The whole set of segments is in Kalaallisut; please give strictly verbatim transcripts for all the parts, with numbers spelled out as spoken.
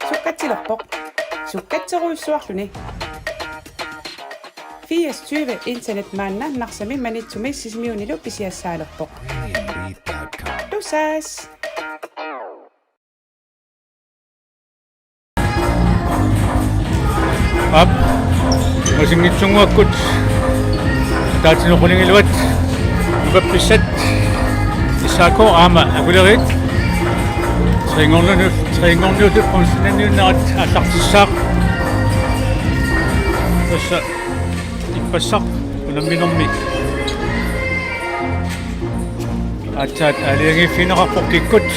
Sukkatsilerpoq. Sukkatserujussuarluni. Firs tyve internet maanna Narsami, Maniitsumi Sisimiunilu pisiassaalerpoq. Tusass! Aap, imasinngitsunnguakkut ataatsimut qulingilluat nukappissat S A K aamma Akuleriit. Trinngorniut, trinngorniut qunsinanniunnerat aallartissaaq. Tassa ippassaq unamminermi aatsaat aalajangiiffigineqarpoq kikkut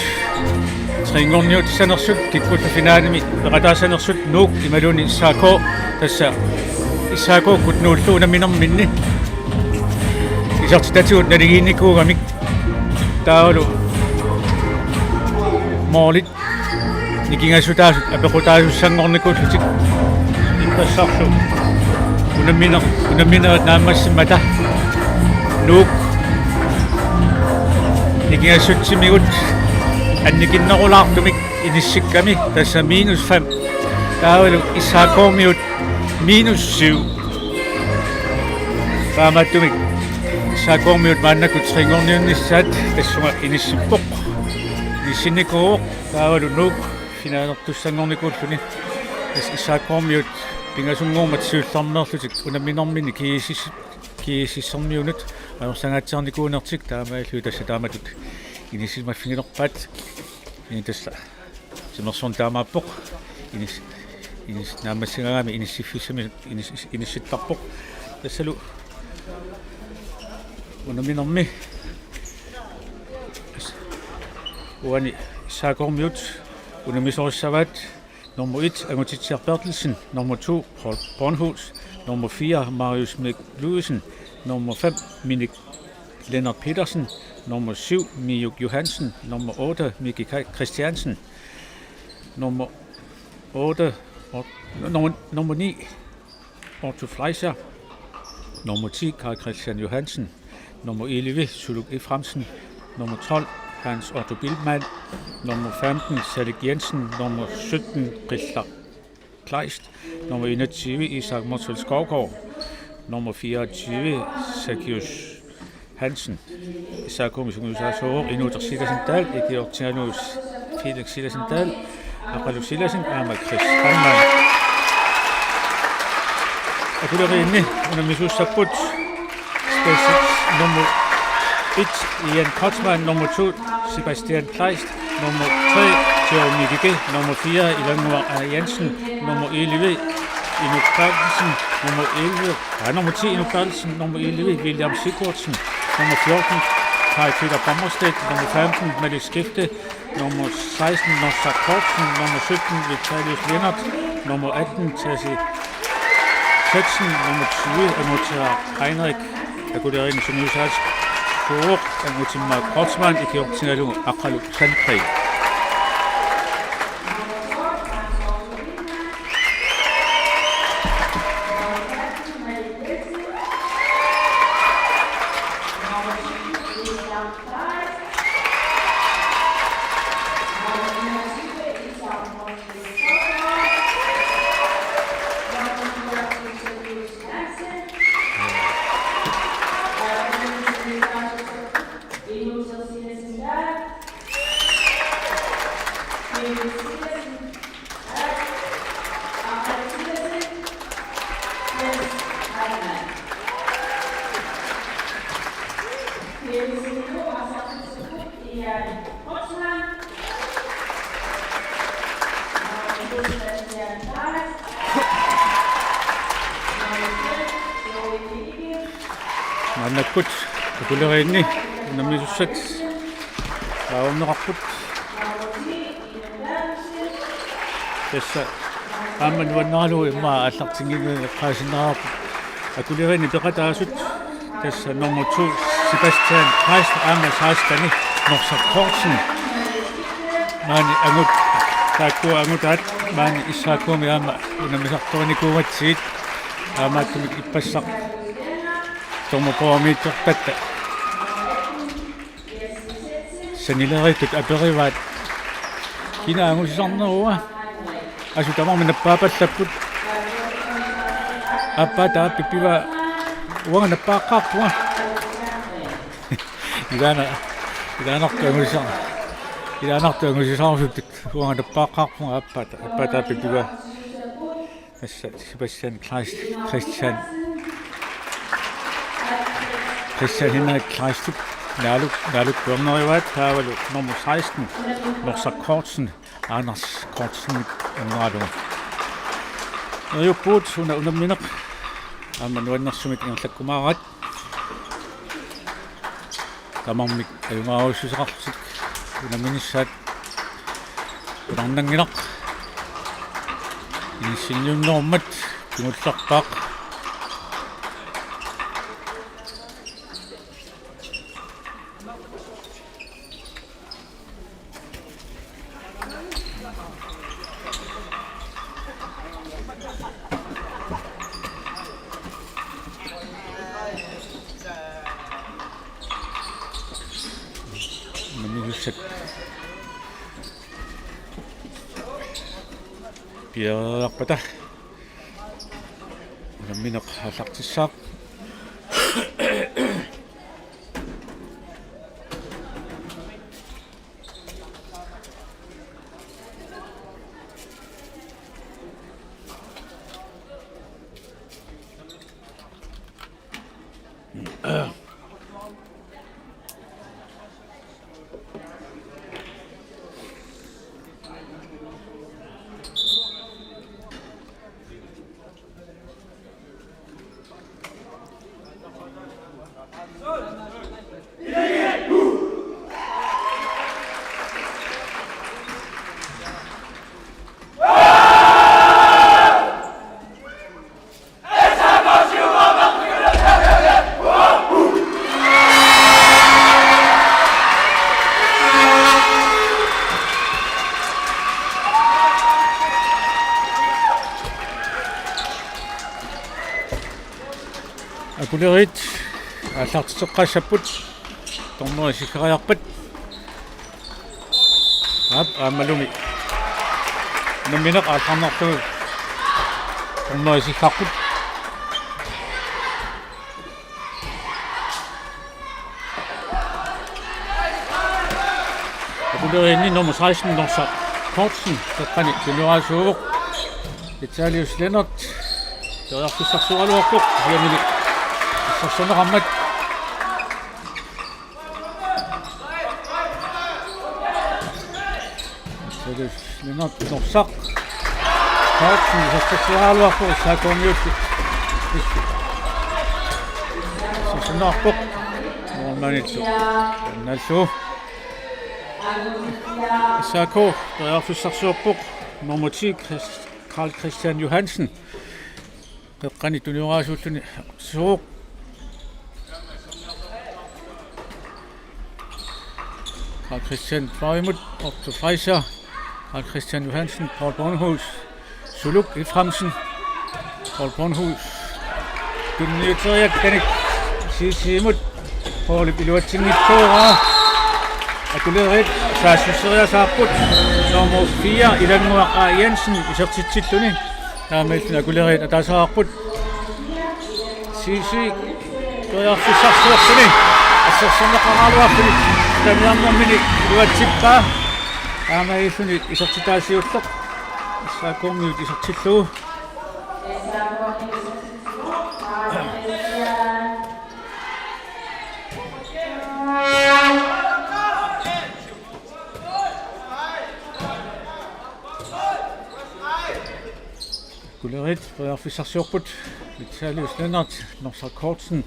trinngorniutissanersut, kikkullu finalemi peqataassanersut Nuuk imaluunniit S A K. Tassa S A K-kkut Nuullu unamminerminni isertitatigut naligiinnikuugamik taavalu målit nikingassutaasut apeqqutaasussanngornikuullutik. Ippassarlu unamminer-, unamminerit naammassimmata Nuuk nikingassutsimigut annikinnerulaartumik inissikkami, tassa minus fem. Taavalu S A K-miut minus syv. Taamaattumik S A K-miut maannakkut trinngorniunnissaat tassunga inissippoq. Inissinnikuuvoq taavalu Nuuk finalertussanngornikuulluni. Tassa S A K-miut pingasunngormat siullermeerlutik unamminerminni G S S, G S S-ermiunut ajorsangaatsiarnikuunertik, taamaalilluni tassa taamatut inissisimaffigilerpaat. Ini tassa timersorneq taamaappoq. Inis-, inis-, naammassigaangami inissiffissami inis-, inissittarpoq. Tassalu unamminermi uani S A K-miut unammisorissavaat: nummer et, Angutitsiaq Berthelsen; nummer to, Paul Bornhus; nummer fire, Marius Mik Ludvigsen; nummer fem, Minik Lennart Petersen; nummer syv, Miuk Johansen; nummer otte, Miki Kaj Christiansen; nummer otte, Ot-, nummer, nummer ni, Otto Fleischer; nummer ti, Karl Christian Johansen; nummer elleve, Suluk Efraimsen; nummer tolv, Hans Otto Billmann; nummer femten, Salik Jensen; nummer sytten, Qillaq Kleist; nummer enogtyve, Isak Motzfeldt Skovgaard; nummer fireogtyve, Zacchaeus Hansen. S A K-mi sungiusaasoq Inuuteq Silassen Dahl, ikiortigalugu Felix Silassen Dahl, Aqqalu Silassen aamma Chris Heilmann. Akuleriinni unammisuussapput: nummer et, Ian Kreutzmann; nummer to, Sebastian Kleist; nummer tre, Theo Migike; nummer fire, Ilannguaq A. Jensen; nummer elleve, Inuk Berthelsen; nummer elleve, ah, nummer ti, Inuk Berthelsen; nummer elleve, William Sigurdsen; nummer fjorten, Kai Peter Bommerstedt; nummer femten, Malik Skifte; nummer seksten, Norsaq Kortsen; nummer sytten, Vitalius Lennert; nummer atten, Tasi Tætsen; nummer tyve, Angutia Heinrich. Akuleriinni sungiusaasoq Angutimmaaq Kreutzmann, ikiortigalugu Aqqalu Sandgreen. Maannakkut Akuleriinni unammisussat taagorneqarput. Tassa aamma nuannaralugu immaqa aallartinnginneq eqqaasinnaavarput. Akuleriinni peqataasut, tassa nummer to, Sebastian Kleist, aamma seksten, Norsaq Kortsen. Maani angut-, taakku angutaat maani S A K-mi aamma unammisartorinikuugatsigit, taamaattumik ippassaq dommerboermiittortatta sanileriittut aperivaat Kina angusisarnerua? Asu tamarmik nappaapallapput. Aappaata aappi pivaa. Uanga nappaaqqaarpunga. Ilaana, ilaanartut angusisar-, ilaanartut angusisarusutut. Uanga nappaaqqaarpunga aappaata, aappaata aappi pivaa. Tassa Sebastian Kleist, Christian, Christian Henrik Kleist, Naaluk, Naaluk Børnerivaat, taavalu nummer seksten, Norsaq Kortsen, Anders Kortsen, Naaluk. Neriuppugut una unammineq, aamma nuannersumik ingerlakkumaaraat. Tamarmik ajugaarusussaqarlutik unamminissaat. Qularnanngilaq. Inissinniunnerummat kingullerpaaq. Unamminerussat piareerpata unammineq aallartissaaq. Akuleriit aallartitseqqaassapput. Dommeri siggeriarpat. Aap, aammalumi unammineq aallarnerlugu dommeri siggarput. Akuleriinni nummer seksten, Norsaq Kortsen, qeqqani tunioraasuuvoq. Vitalius Lennert periarfissarsioraluarpoq, kisiannili assersorneqarmat. Vitalius Lennert, Norsaq Kortsen isertitsigaluarpoq S A K-miut. Assersorneqarpoq. Målmandillu nallu. S A K periarfissarsiorpoq. Nummer ti, Chris-, Carl Christian Johansen. Qeqqani tunioraasuulluni sooq. Carl Christian Farimut, Otto Fleischer, Carl Christian Johansen, Paul Bornhus, Suluk Efraimsen, Paul Bornhus. Tunniuteriakkani C C-mut Paulip iluatsinngitsoorpaa. Akuleriit saassusseriasaarput. Nummer fire, Ilannguaq A. Jensen, isertitsilluni. Taamaalilluni Akuleriit ataaseqarput. C C periarfissarsiorluni assersorneqaraluarluni. Taamiarnermini iluatsippaa. Taamaalilluni isertitaa siulleq S A K-miut isertillugu. Akuleriit periarfissarsiorput. Vitalius Lennert, Norsaq Kortsen,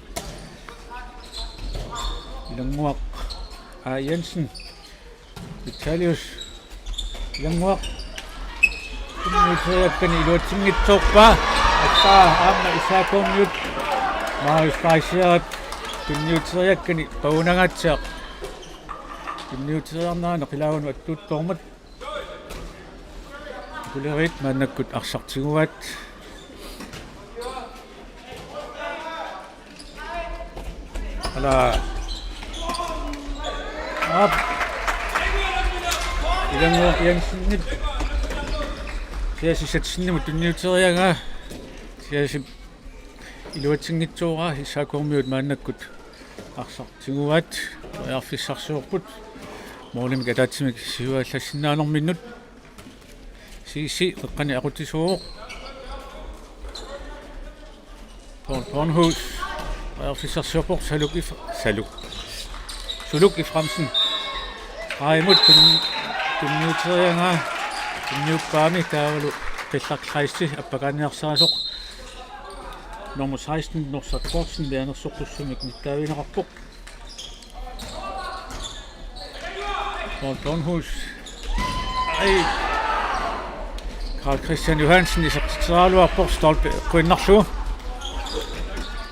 Ilannguaq A. Jensen. Vitalius Ilannguaq tunniuteriakkani iluatsinngitsoorpaa. Assa aamma S A K-miut Marius Fleischerip tunniuteriakkani pagunangaatsiaq. Tunniuteriarnerani qilaavanut attuuttoormat. Akuleriit maannakkut arsaq tiguaat. Ala. Aap. Ilannguaq Jensenip S S-ip S S-imut tunniuteriaraa. S S-ip iluatsinngitsooraa, S A K-kormiut maannakkut arsaq tiguaat, periarfissarsiorput. Målimik ataatsimik siuallassinnaanerminnut. S S-ip qeqqani aqutsisuuvoq. Paul Bornhus. Periarfissarsiorpoq. Saluk If-, Saluk. Suluk Efraimsen. Raimut tun-, tunniuteriaraa. Tunniuppaami taavalu Qillaq Kleist appakaanniarsarisoq. Nummer seksten, Norsaq Kortsen, mianersortussummik nittaavigineqarpoq. Paul Bornhus. Ai. Karl Christian Johansen isertitseriaraluarpoq, stolpe eqquinnarlugu.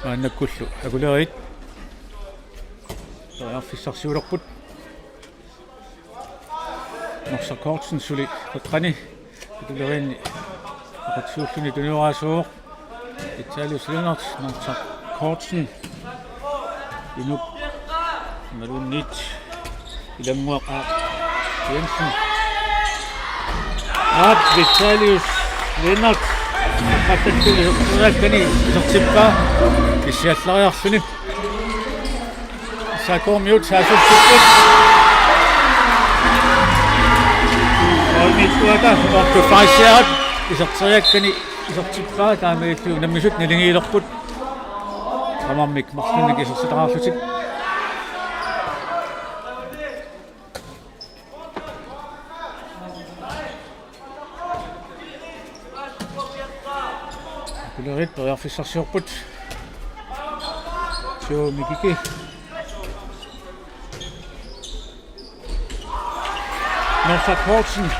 Maannakkullu Akuleriit periarfissarsiulerput. Norsaq Kortsen suli qeqqani. Akuleriinni aqutsisuulluni tunioraasoq. Vitalius Lennert, Norsaq Kortsen. Inup. Imaluunniit Ilannguaq A. Jensen. Aap, Vitalius Lennert. Qattattuli isertitseriakkani isertippaa. Kissiallariarluni. S A K-kormiut saassussipput. Olmiittuata Otto Faisiat isertitseriakkani isertippaa, taamaalilluni unammisut naligiilerput. Tamarmik marlunnik isertitaqarlutik. Akuleriit periarfissarsiorput. Joe Mikiki. Norsaq Kortsen.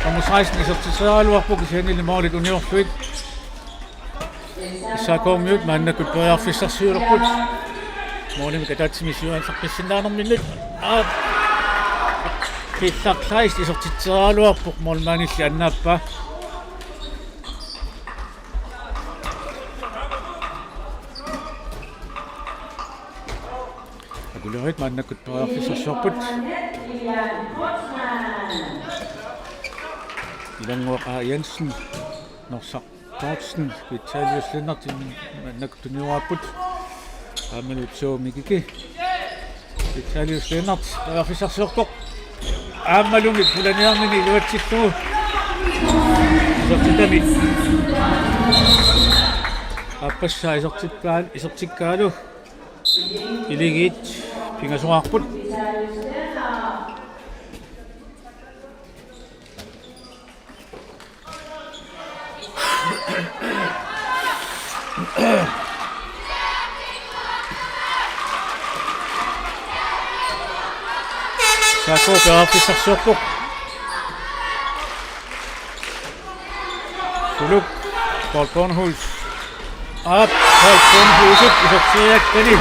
Nummer seksten isertitseriaraluarpoq, kisiannili målit uniorlugit. S A K-kormiut maannakkut periarfissarsiulerput. Målimik ataatsimik siuallaqqissinnaannerminnut. Aap. Qillaq Kleist isertitseriaraluarpoq, målmandilli annaappaa. Akuleriit maannakkut periarfissarsiorput. Ilannguaq A. Jensen, Norsaq Kortsen, Vitalius Lennert maannakkut tunioraapput. Aammalu Joe Mikiki. Vitalius Lennert periarfissarsiorpoq. Aammalumi pulaniarnini iluatsillugu. Isertitami. Aappassaa isertippaa-, isertikkaalu. Iligiit pingasoraarput. S A K periarfissarsiorpoq. Suluk, Paul Bornhus. Aap, Paul Bornhusip isertitseriakkani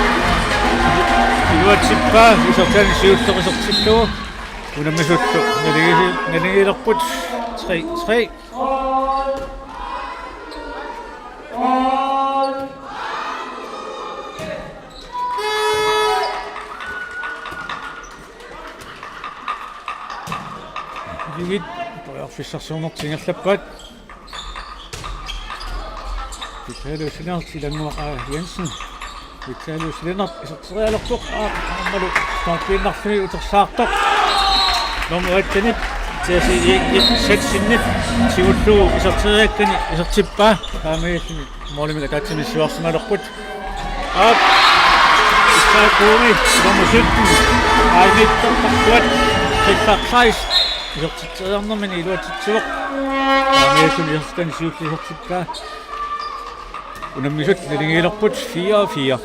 iluatsippaa, isertitani siulleq isertillugu. Unammisullu naligi-, naligiilerput. Tre tre. Iligiit periarfissarsiornertik ingerlappaat. Vitalius Lennert, Ilannguaq A. Jensen. Vitalius Lennert iserterialerpoq. Aap, aammalu stolpiinnarluni utersaartoq. Nummer et-init S S-ip S S-init tigullugu iserteriakkani isertippaa. Taamaalilluni målimik ataatsimik siuarsimalerput. Aap. S A K-mi nummer sytten. Aimit Tarpuat. Qillaq Kleist isertitseriarnermini iluatsitsivoq. Taamaalilluni isertitani siulleq isertippaa. Unammisut naligiilerput fire fire.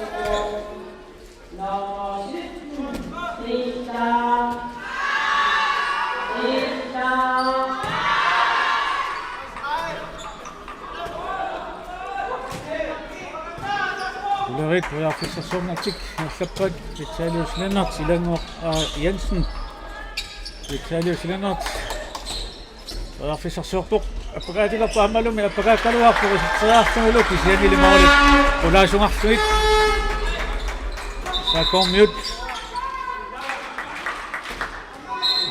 Akuleriit periarfissarsiornertik ingerlappaat. Vitalius Lennert, Ilannguaq A. Jensen. Vitalius Lennert periarfissarsiorpoq. Appakaatilerpoq aammalumi appakaakkaluarpoq iserteriarlunilu, kisiannili målit qulaasungarlugit. S A K-kormiut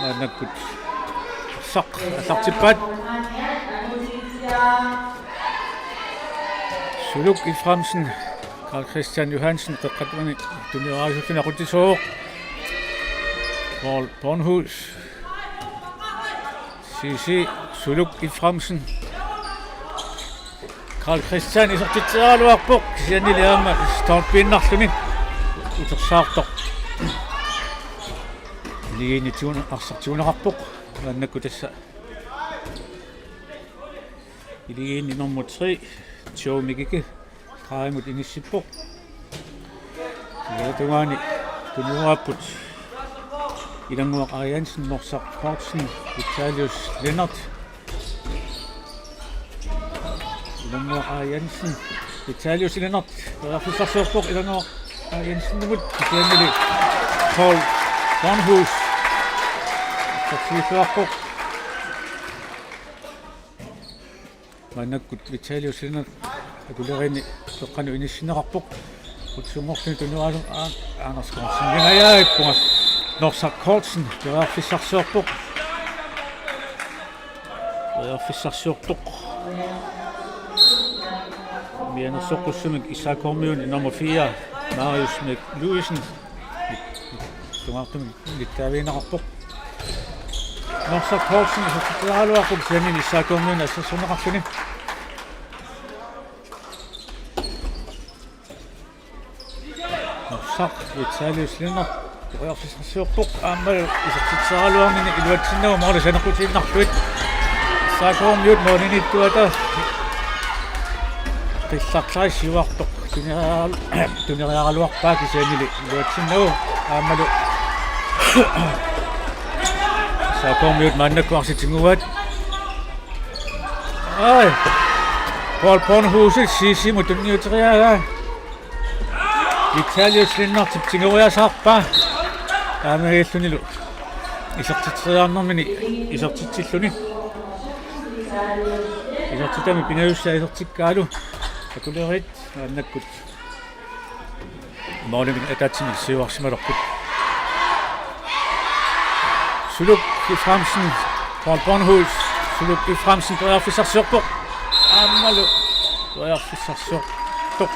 maannakkut Saq, aallartippaat. Suluk Efraimsen, Karl Christian Johansen, qeqqata tungaani tunioraasulluni aqutsisoq. Paul Bornhus. C C, Suluk Efraimsen. Karl Christian isertitseriaraluarpoq, kisiannili aamma stolpiinnarluni utersaartoq. Iligiinni tigun-, arsaq tiguneqarpoq, maannakkut tassa. Iligiinni nummer tre, Joe Mikike, stregimut inissippoq. Tungaani tunioraapput Ilannguaq A. Jensen, Norsaq Kortsen, Vitalius Lennert. Ilannguaq A. Jensen, Vitalius Lennert. Periarfissarsiorpoq Ilannguaq A. Jensenimut, kisiannili Paul Bornhus. Saksiffiarpoq. Maannakkut Vitalius Lennert akuleriinni qeqqanut inissinneqarpoq. Qutsunngorluni tunioraasoq, aa, Anders Kortsen. Imajaippunga. Norsaq Kortsen periarfissarsiorpoq. Periarfissarsiortoq. Mianersoqqussummik S A K-kormiuni nummer fire, Marius Mik Louisen. Tungaartumik nittaavigineqarpoq. Norsaq Kortsen isertitseriaraluarpoq, kisianni S A K-kormiuni assersorneqarluni. Norsaq, Vitalius Lennert periarfissarsiorpoq, aamma isertitseriaraluarnini iluatsinnagu måli saneqqutiinnarlugu. S A K-kormiut målimiittuata qillartlaat siuartoq tuneriaral-, tuneriaraluarpaa, kisiannili iluatsinnagu aammalu S A K-kormiut maannakkut arsaq tiguaat. Ai. Paul Bornhus C C-mut tunniuteriaraa. Vitalius Lennertip tigoriasaarpaa. Taamaalillunilu isertitseriarnermini isertitsilluni. Isertitami pingajussaa isertikkaalu. Akulerit maannakkut målimik ataatsimik siuarsimalerput. Suluk Efraimsen, Paul Bornhus, Suluk Efraimsen periarfissarsiorpoq. Aammalu periarfissarsiortoq.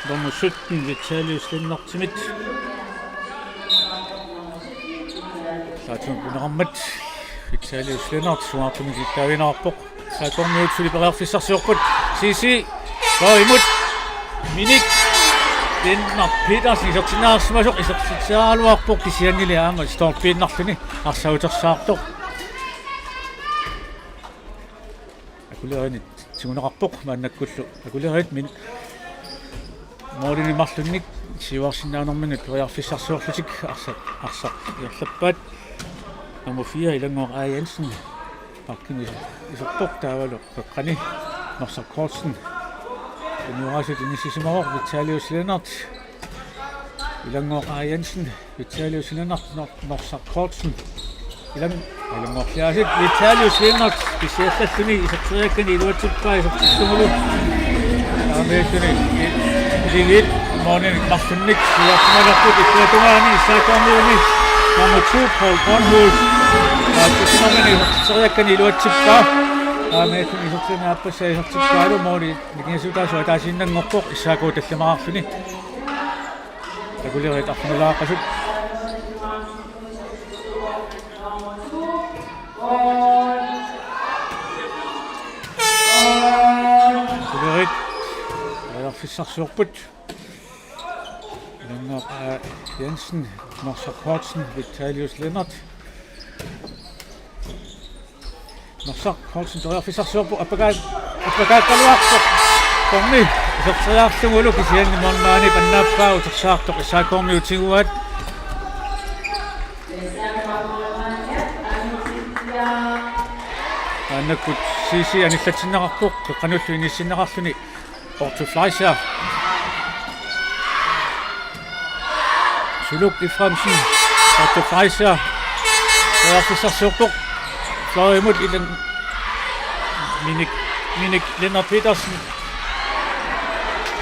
Nummer sytten, Vitalius Lennertimit. Saatsumik unerarmat Vitalius Lennert tungaartumik nittaavigineqarpoq. S A K-kormiut suli periarfissarsiorput. C C. Fløjimut. Minik. Lennart Petersen isertinneqarsimasoq, isertitseriaraluarpoq, kisiannili aamma stolpiinnarluni arsaq utersaartoq. Akuleriinni tiguneqarpoq maannakkullu. Akulerit min-, målini marlunnik siuarsinnaanerminni periarfissarsiorlutik arsaq, arsaq ingerlappaat. Nummer fire, Ilannguaq A. Jensen. Bakkimi iserpoq, taavalu qeqqani Norsaq Kortsen. Tunioraasoq inissisimavoq, Vitalius Lennert. Ilannguaq A. Jensen, Vitalius Lennert, Nor-, Norsaq Kortsen. Ilang-, Ilannguaq Klaasip, Vitalius Lennert, kisiallalluni iserteriakkani iluatsippaa isertitsisumulu. Taamaalilluni, i-, iligiit målini marlunnik siuarsimalerput, illuatungaani S A K-kormiuni nummer to, Paul Bornhus. Taakkusinermini iserteriakkani iluatsippaa. Taamaalilluni isertitami aappassaa isertikkaalu måli nikingassutaasoq ataasiinnanngorpoq, S A K tallimaarluni. Akulerit arfinilaaqqasut. Akulerit periarfissarsiorput. Ilannguaq A. Jensen, Norsaq Kortsen, Vitalius Lennert. Norsaq Kortsen periarfissarsiorpoq, appakaak-, appakaakkaluarpoq. Corneri iserteriarlugulu, kisianni målmandip annaappaa utersaartoq, S A K-kormiut tiguaat. Maannakkut C C anillatsinneqarpoq, qeqqanullu inissinneqarluni. Otto Fleischer. Suluk Efraimsen. Otto Fleischer. Periarfissarsiorpoq. Fløjimut, Ilang-, Minik, Minik Lennart Petersen.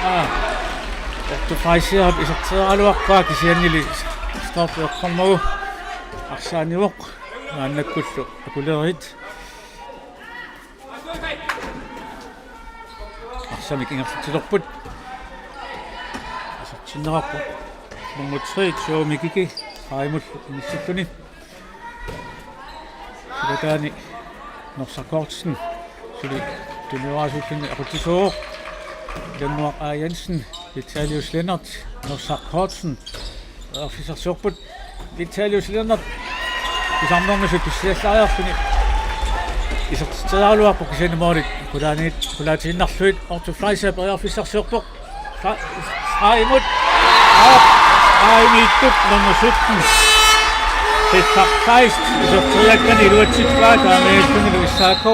Aa. Otto Fleischer iserteriaraluarpaa, kisiannili stolpi eqqormagu. Arsaanivoq maannakkullu Akuleriit arsamik ingerlatsilerput. Isertinneqarpoq nummer tre, Joe Mikiki, Faimullu inissilluni. Silataani Norsaq Kortsen suli tunioraasulluunniit aqutsisuuvoq. Ilannguaq A. Jensen, Vitalius Lennert, Norsaq Kortsen. Periarfissarsiorput. Vitalius Lennert. Pisarnermisut tussiallariarluni isertitseriaraluarpoq kisianni målit qulaaniit qulaatiinnarlugit. Otto Fleischer periarfissarsiorpoq. Fa-, Faimut. Aap, Faimiittup nummer sytten. Peter Kleist iserteriakkani iluatsippaa, taamaalillunilu S A K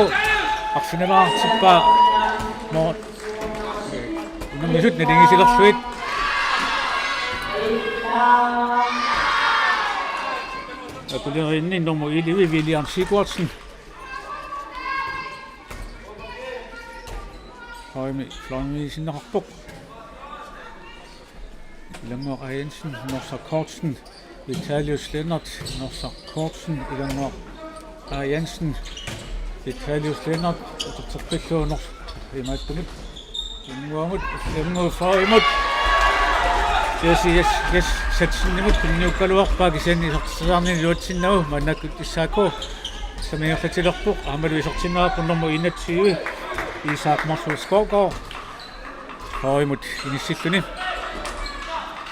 arfinileriartippaa. Mål. Unammisut naligiissilerlugit. Akuleriinni nummer elleve, William Sigurdsen. Højmi fløjmiisinneqarpoq. Ilannguaq A. Jensen, Norsaq Kortsen, Vitalius Lennert, Norsaq Kortsen, Ilannguaq A. Jensen, Vitalius Lennert, uterteqqillugu Nors-, imaattumut, Ilannguamut, Ilannguaq Faimut. Jesse, Jesse, Jesse Jensenimut tunniukkaluarpaa kisianni isertitseriarnini iluatsinnagu, maannakkut S A K arsamik ingerlatsilerpoq, aammalu isertinneqarpoq nummer enogtyve, Isak Motzfeldt Skovgaard. Højmut inissilluni.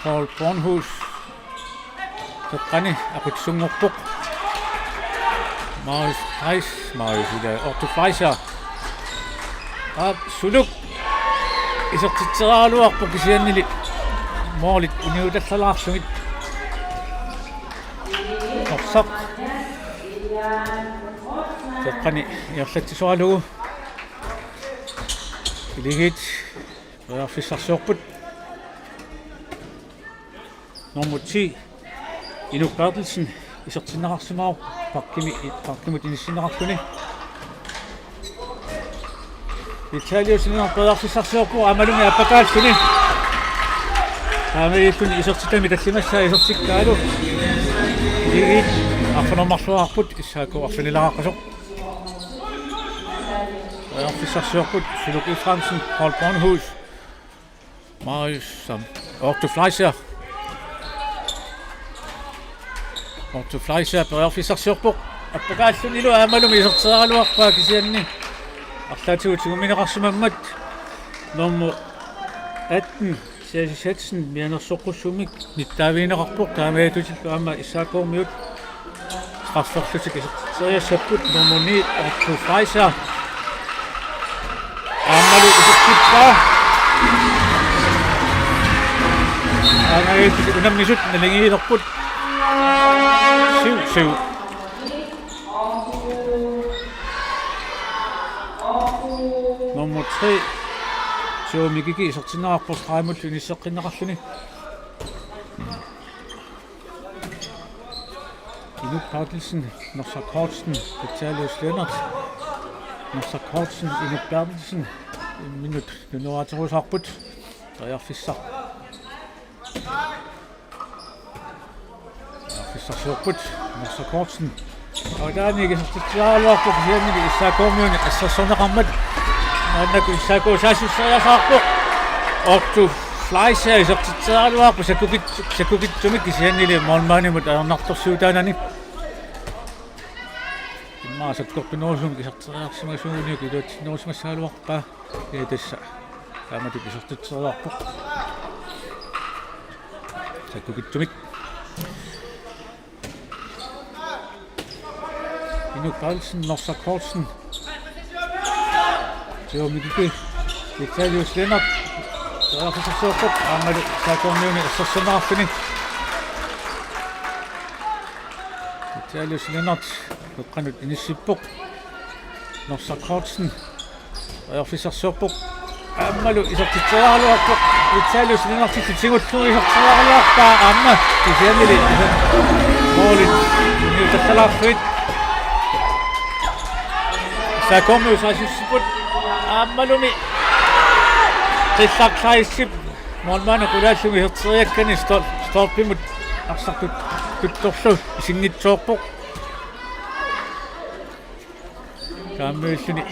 Paul Bornhus. Peqqani aqutsunngorpoq. Marius Fleis-, Marius Uda, Otto Fleischer. Aap, Suluk. Isertitseriaraluarpoq kisiannili målit uniutallalaarlugit. Norsaq. Peqqani ingerlatsisuaralugu. Iligiit periarfissarsiorput. Nummer ti, Inuk Berthelsen, isertinneqarsimavoq pakkimi, pakkimut inissinneqarluni. Vitalius Lennert periarfissarsiorpoq aammalumi appakaalluni. Taamaalilluni isertitami tallimassaa isertikkaalu. Iligiit arfineq-marluarput, S A K arfinileriaqqasoq. Periarfissarsiorput, Suluk Efraimsen, Paul Bornhus. Marius, sam-, Otto Fleischer. Otto Fleischer periarfissarsiorpoq. Appakaallunilu aammalumi isertitseriaraluarpaa kisianni arlaatigut tigummineqarsimammat nummer atten, Jesse Jensen, mianersoqqussummik nittaavigineqarpoq, taamaalillutillu aamma S A K-miut strafferlutik isertitseriassapput, nummer ni, Otto Fleischer. Aammalu isertippaa. Aamma unammisut naligiilerput. Syv syv. Nummer tre, Joe Mikiki isertinneqarpoq stregimullu inisseqqinneqarluni. Inuk Berthelsen, Norsaq Kortsen, Vitalius Lennert. Norsaq Kortsen, Inuk Berthelsen. Minut nunooraterusaarput. Periarfissaq. Periarfissarsiorput, Norsaq Kortsen. Avataaniit isertitseriaraluarpoq kisiannili S A K-miunit assersorneqarmat. Maannakkut S A K saassusseriasaarpoq. Otto Fleischer isertitseriaraluarpoq sakkukit-, sakkukitsumik kisiannili målmandimut ajornartorsiutaanani. Immaqa sakkortunerusumik iserteriarsimasuuguniuk iluatsinnerusimassagaluarpaa. Ja, tassa. Taamatut isertitseriaraluarpoq. Sakkukitsumik. Inuk Berthelsen, Norsaq Kortsen. Joe Mikiki, Vitalius Lennert. Periarfissarsiorpoq, aammalu S A K-miunit assersorneqarluni. Vitalius Lennert, peqqanut inissippoq. Norsaq Kortsen. Periarfissarsiorpoq. Aammalu isertitseriaraluarpoq. Vitalius Lennertillu tigullugu isertitseriaraluarpaa aamma kisiannili målit uniutallalaarlugit. S A K-miut saassussipput aammalumi Qillaq Kleistip målmandi qulaallumi iserteriakkani stol-, stolpimut arsartut Tuttorlu isinngitsoorpoq. Taamaalilluni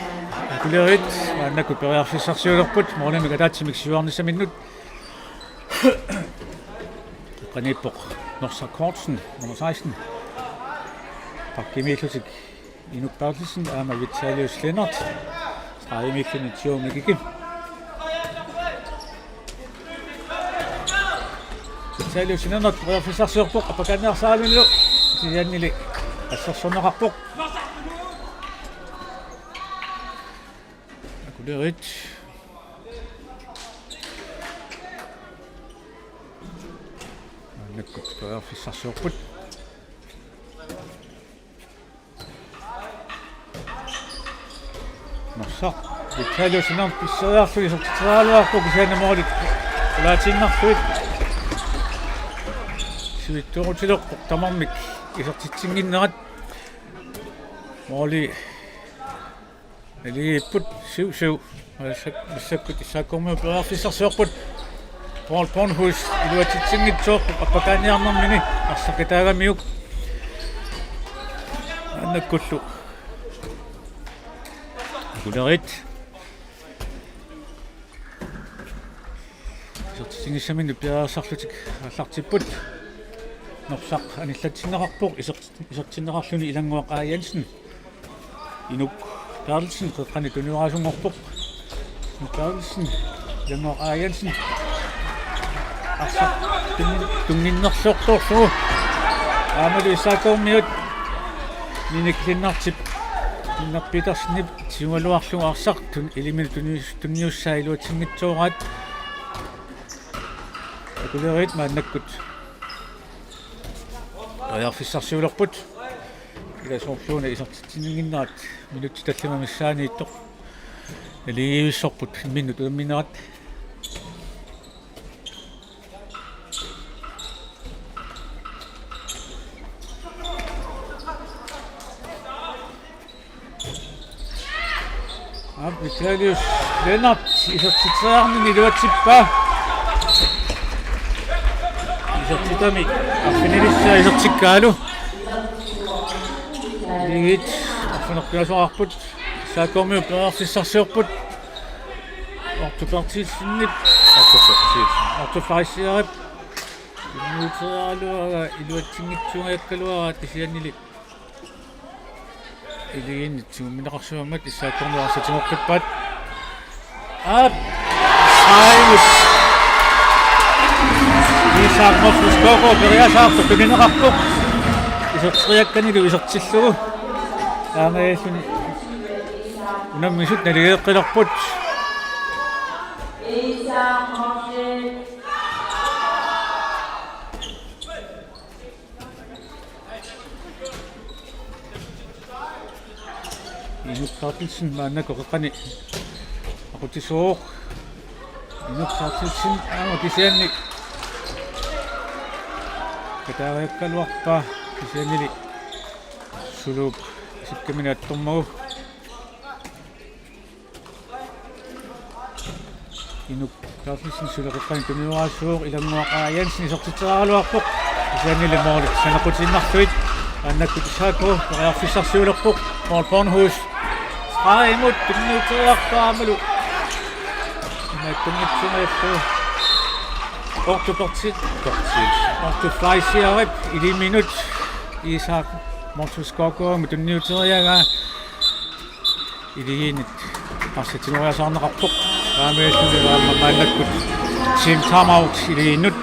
Akuleriit maannakkut periarfissarsiulerput, målimik ataatsimik siuarnissaminnut. Qaniippoq Norsaq Kortsen, nummer seksten. Bakkimiillutik Inuk Berthelsen aamma Vitalius Lennert. Stregimiilluni Tio Mikiki. Vitalius Lennert periarfissarsiorpoq, appakaanniarsaralugu kisiannili assersorneqarpoq. Akuleriit. Maannakkut periarfissarsiorput. Norsaq Vitalius Lennert pisseriarluni isertitseriaraluarpoq, kisianni målit qulaatiinnarlugu. Sivitsoorutilerpoq tamarmik isertitsinnginnerat. Måli naligiipput syv syv. Massakkut S A K-kormiut periarfissarsiorput. Paul Bornhus iluatsitsinngitsoorpoq appakaanniarnermini arsaq kitaagamiuk. Maannakkullu Akuleriit isertitsinngissaminnut piareersarlutik aallartipput. Norsaq anillatsinneqarpoq, isert-, isertinneqarluni Ilannguaq A. Jensen. Inuk Berthelsen qeqqani tunioraasunngorpoq. Inuk Berthelsen, Ilannguaq A. Jensen. Arsaq tun-, tunnginnerlortorlugu. Aammalu S A K-kormiut Minik Lennartip, Lennart Petersenip tigugaluarlugu arsaq tun-, iliminut tunnius-, tunniussaa iluatsinngitsooraat. Akuleriit maannakkut periarfissarsiulerput. Ila soorluuna isertitsinnginnerat minutsit tallimat missaanniittoq naligiivissorput imminnut unamminerat. Aap, Vitalius Lennert isertitseriarnini iluatsippaa. Isertitami arfinilissaa isertikkaalu. Iligiit arfineq-pingasoqarput. S A K-kormiut periarfissarsiorput. Otto Berthelsenip. Otto Berthelsen. Otto Fleischerip. Tunniuteriaraluaraa iluatsinngitsuugaluaraa kisiannili. Iligiinnit tigummineqarsimammat S A K-kormiut arsaq tigoqqippaat. Aap. Sainus. Isak Moses Koko periasaartoq tunineqarpoq. Iserteriakkanilu isertillugu. Taamaalilluni unammisut naligeeqqilerput. Inuk Berthelsen maannakkut qeqqani aqutsisuuvoq. Inuk Berthelsen aamma kisianni kataariakkaluarpaa kisiannili suluup isikkamini attormagu. Inuk Berthelsen suli qeqqani tunioraasoq, Ilannguaq A. Jensen isertitseriaraluarpoq. Kisiannili målit saneqqutiinnarlugit. Maannakkut S A K periarfissarsiulerpoq. Paul Bornhus. Stregimut tunniuteriarpaa aammalu. Imaattunngitsuugaluarlugu. Otto Berthelsen. Berthelsen. Otto Fleischerip iliminut Isak Moses Kokoamut tunniuteriaraa. Iligiinnit arsaq tigoriasaarneqarpoq. Taamaalilluni aamma maannakkut team timeout iligiinnut.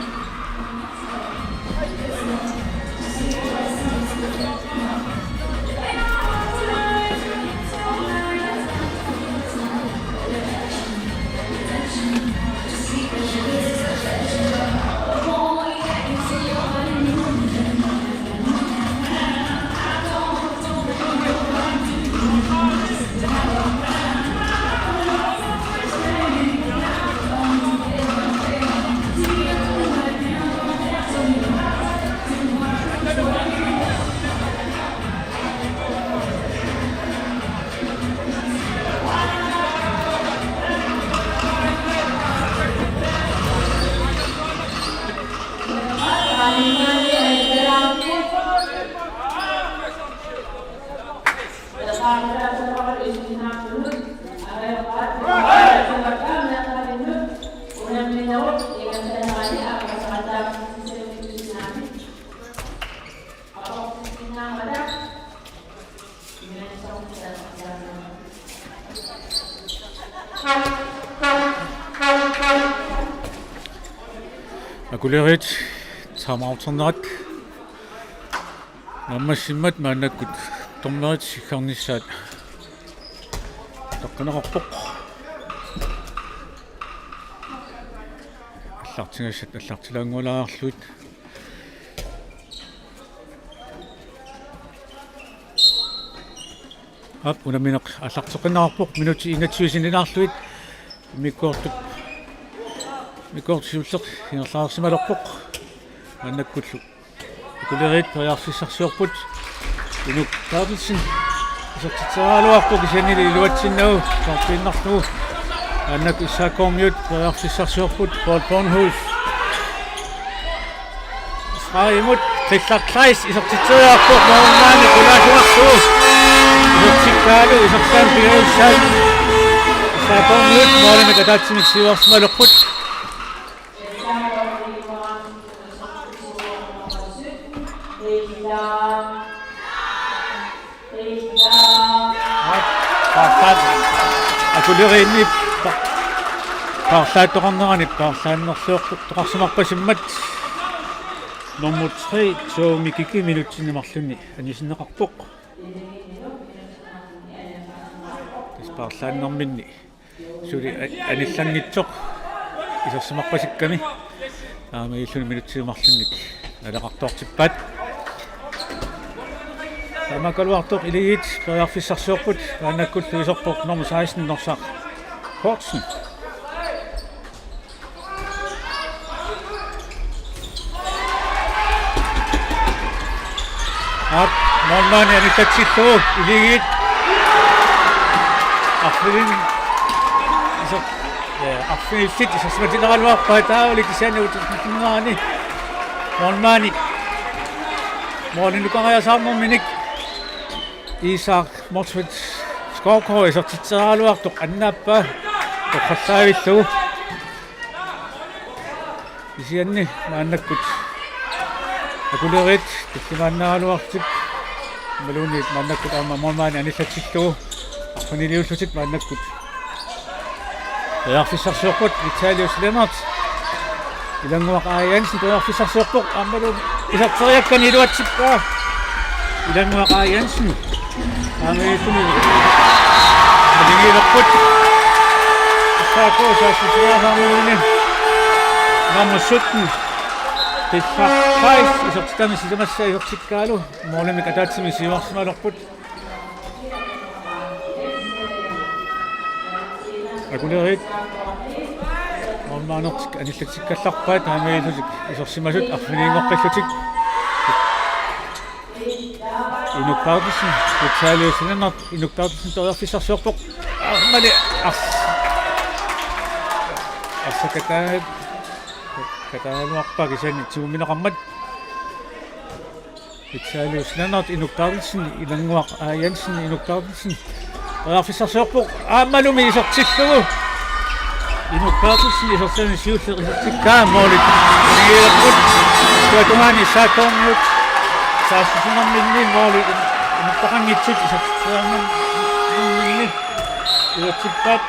Akuleriit timeouternerat naammassimmat maannakkut dommerit siggarnissaat taqqaneqarpoq. Allartigassat allartilaanngualaarlugit. Aap, unammineq aallarteqqinneqarpoq, minutsit enogtyve sinnilaarlugit. Immikkoortup, immikkoortup siulleq ingerlaarsimalerpoq. Maannakkullu Akuleriit periarfissarsiorput. Inuk Berthelsen isertitseriaraluarpoq, kisiannili iluatsinnagu soorpiinnarlugu. Maannakkut S A K-miut periarfissarsiorput. Paul Bornhus. Israelimut Qillaq Kleist isertitseriarpoq, målmandi qulaasunarlugu isertikkaalu, isertitaanik pingajussaat S A K-miut målimik ataatsimik siuarsimalerput. Paarlaat-, Akuleriinni pa-, paarlaattoqarnerani paarlaannerluartoqarsimarpasimmat nummer tre, Toomi Kiki, minutsini marlunni anisinneqarpoq. Tassa paarlaannerminni suli a-, anillanngitsoq isersimarpasikkami. Taamaalilluni minutsini marlunnik naleqartoortippaat. Taamaakkaluartoq Akuleriit periarfissarsiorput, maannakkullu iserpoq nummer seksten, Norsaq Kortsen. Aap, målmandi anillatsillugu Akuleriit. Arfin-, iser-, ja, arfinillit isersimatineraluarpaat taavalu kisianni utertinnerani. Målmandi målinik ukariasaarnerminik Isak Motzfeldt Skovgaard isertitseriaraluartoq annaappaa torrallavillugu. Kisianni maannakkut Akuleriit tallimaannaagaluarlutik. Imaluunniit maannakkut aamma målmandi anillatsillugu arfiniliullutik maannakkut periarfissarsiorput. Vitalius Lennert. Ilannguaq A. Jensen periarfissarsiorpoq, aammalu iserteriakkani iluatsippaa Ilannguaq A. Jensen. Aamma ilummut maligilerput. S A K saassussinerminni nummer sytten, Peter Kleist, isertitami sisamassaa isertikkaalu målimik ataatsimik siuarsimalerput. Akuleriit målmandertik anillatsikkallarpaat, taamaalillutik isersimasut arfiniinngoqqillutik. Inuk Berthelsen, Vitalius Lennert, Inuk Berthelsen periarfissarsiorpoq. Aammalu ars-, arsaq kataa-, kataagaluarpaa kisianni tigummineqarmat. Vitalius Lennert, Inuk Berthelsen, Ilannguaq A. Jensen, Inuk Berthelsen periarfissarsiorpoq, aammalumi isertillugu. Inuk Berthelsen isertitami siulleq isertikkaa, måli maligilerput. Taava tungaani S A K-miut saassussinerminni måli inuttaqanngitsut isertitserinerminni isertippaat.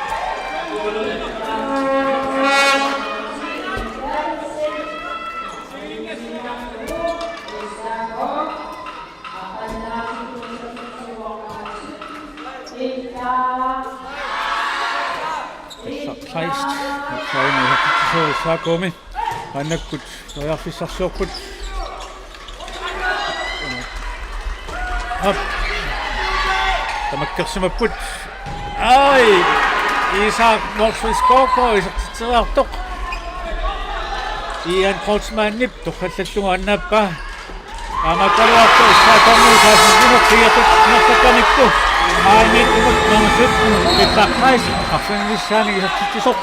Peter Kleist, Kleist, S A K-mi. Maannakkut periarfissarsiorput. Aap. Tamakkersimapput. Ai! Isak Motzfeldt Skovgaard isertitseriartoq Ian Kreutzmannip torrallallugu annaappaa. Taamaakkaluartoq S A K-miut saassussinertik isertitseqqikkamikku. Aamma nummer sytten, Peter Kleist, arfinilissaanik isertitsisoq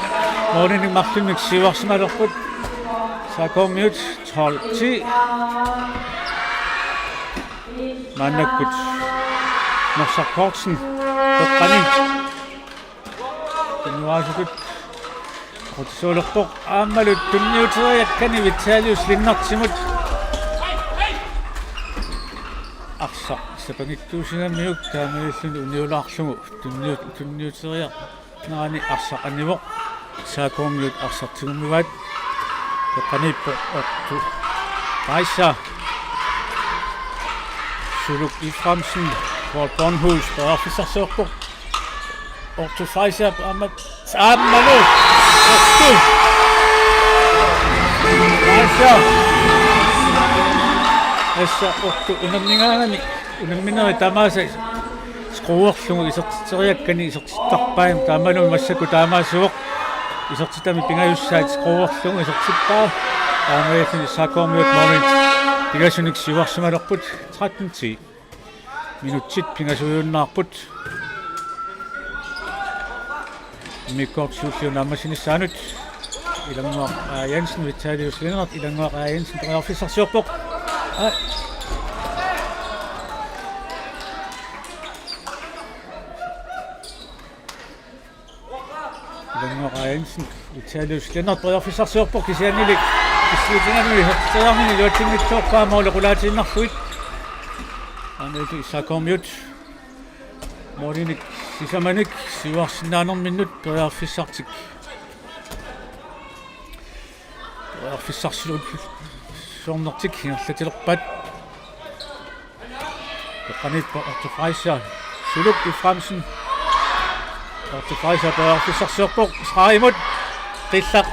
målinik marlunnik siuarsimalerput. S A K-miut tolv ti. Maannakkut Norsaq Kortsen peqqani. Tunniuaasutut qutisuulerpoq aammalu tunniuteriakkani Vitalius Lennertimut. arsaq sapangittuusigamiuk taamaalilluni uniulaarlugu tunniu-, tunniuteriarnerani arsaq anivoq. S A K-kormiut arsaq tigummivaat. Qeqqaniippoq Otto Fleischer. Suluk Efraimsen, Paul Bornhus, periarfissarsiorpoq. Otto Fleischer, aamma, aammalu. Otto Fleischer. Tassa Otto unammigaangami, unamminerit tamaasa skruerlugu isertitseriakkani isertittarpai, taamalu massakkut taamaasivoq. Isertitami pingajussaat skruerlugu isertippaa. Taamaalilluni S A K-kormiut målmandit pingasunik siuarsimalerput. Tretten ti. Minutsit pingasuiunnaarput. Immikkoortoq siulliup naammassinissaanut. Ilannguaq A. Jensen, Vitalius Lennert, Ilannguaq A. Jensen, periarfissarsiorpoq. Aa. Ilannguaq A. Jensen, Vitalius Lennert periarfissarsiorpoq kisiannili. Kisianni isertitseriarnini iluatsinngitsoorpaa måli qulaatiinnarlugu. Aamma S A K-kormiut målinik sisamanik siuarsinnaanerminnut periarfissartik. Periarfissarsiornertik ingerlatilerpaat. Qeqqaniippoq Otto Fleischer. Suluk Efraimsen. Otto Fleischer periarfissarsiorpoq. Stregimut. Qillaq.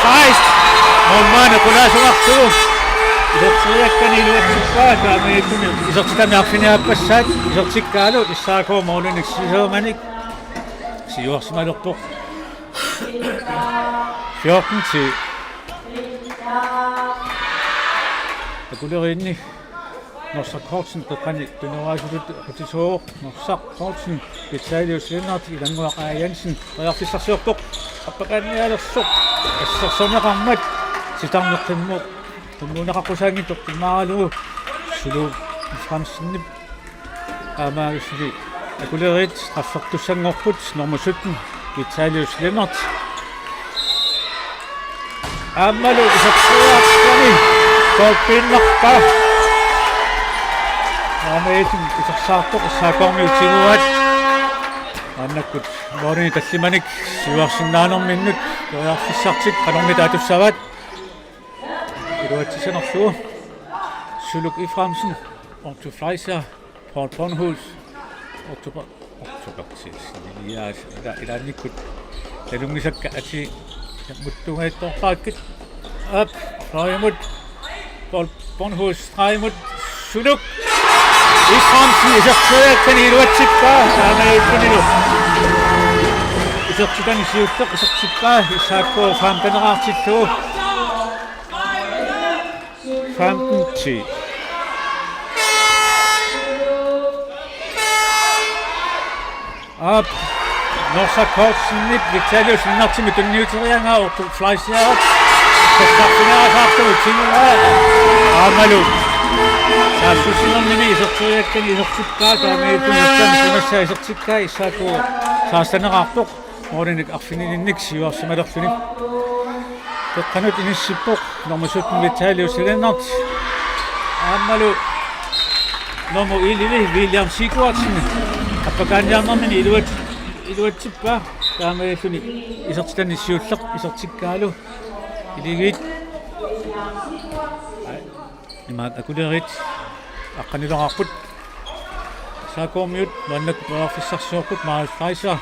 Kleist. Målmandi qulaasunartugu. Iserteriakkani iluatsippaa, taamaalilluni isertitami arfiniaappassaat. Isertikkaalu S A K målinik sisamanik siuarsimalerpoq. Fjorten ti. Akuleriinni Norsaq Kortsen qeqqani tunuaasutut qutisooq. Norsaq Kortsen, Vitalius Lennert, Ilannguaq A. Jensen periarfissarsiorpoq. Appakaannialersoq assersorneqarmat titarneq qimmu-, qimmuneqaqqusaanngitsoq immaaralugu Suluk Efraimsenip aamma suli Akuleriit straffertussanngorput, nummer sytten, Vitalius Lennert. Aammalu iserteriarnini goalpiinnarpaa. Aamma isersaartoq S A K-kormiut tiguaat. Maannakkut målini tallimanik siuarsinnaanerminnut periarfissartik qanormita atussavaat. Iluatsissinerlugu. Suluk Efraimsen, Otto Fleischer, Paul Bornhus, Otto Ba-, Otto Berthelsen. Ja, ila-, ilaannikkut nalunngisakka atii muttungaattoorpaakkit. Aap, stregimut. Paul Bornhus, stregimut. Suluk Efraimsen iserteriakkani iluatsippaa, taamaalillunilu isertitani siulleq isertippaa, S A K femteneraartillugu. Femten ti. Aap, Norsaq Kortsenip Vitalius Lennertimit tunniuteriaraa Otto Fleischerip sassarfineerasaartugut tiguaa. Aammalu saassussinermini iserteriakkani isertippaa, taamaalilluni isertitami siunissaa isertikkaa, S A K seksteneraarpoq. Målinik arfinilinnik siuarsimalerluni. Qeqqanut inissippoq nummer sytten Vitalius Lennert. Aammalu nummer elleve William Sigurdsen. Appakaanniarnermini iluat-, iluatsippaa. Taamaalilluni isertitani siulleq isertikkaalu. Iligiit. Imaak Akuleriit aqqanileqarput. S A K-kormiut maannakkut periarfissarsiorput, Marius Fleischer.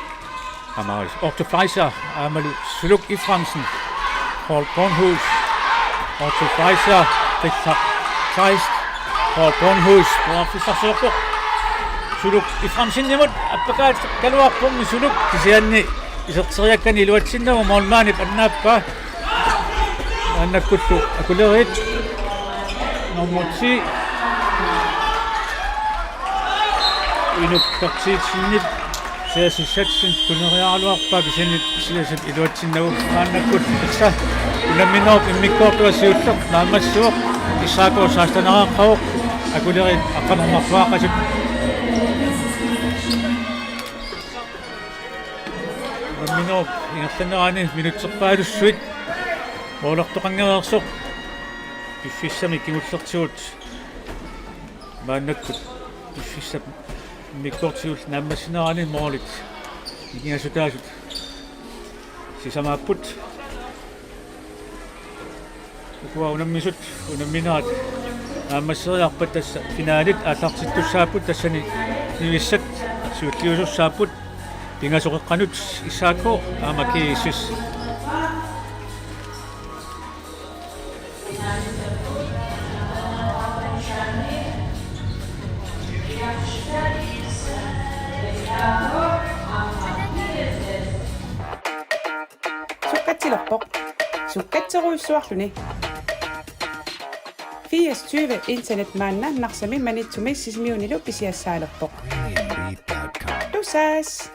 Aa, Marius. Otto Fleischer, aammalu Suluk Efraimsen. Paul Bornhus. Otto Fleischer, Richard Kleist. Paul Bornhus, periarfissarsiorpoq. Suluk Efraimsenimut, appakaatikaluarpoq Suluk, kisianni iserteriakkani iluatsinnagu målmandip annaappaa. Maannakkullu Akuleriit. Nummer ti. Inuk Berthelsenip Silas Isaksen tuneriaraluarpaa, kisianni Silasip iluatsinnagu. Maannakkut tassa unamminerup immikkoortua siulleq naammassivoq, S A K seksteneraqqavoq, Akuleriit aqqaneq-marluaqqasut. Unamminerup ingerlanerani minutserpaalussuit målertoqanngereersoq piffissami kingullertigut Maannakkut piffissap immikkoortiulluni naammassinerani målit ikigasutaasut sisamaapput. Ukua unammisut unamminerat naammasseriarpat tassa finalit aallartittussaapput, tassani nivissat siulliusussaapput. Pingasoqeqqanut S A K aamma G S S. Sukkatsilerpoq. Sukkatserujussuarluni. Firs tyve internet maanna Narsami, Maniitsumi Sisimiunilu pisiassaalerpoq. Tusass!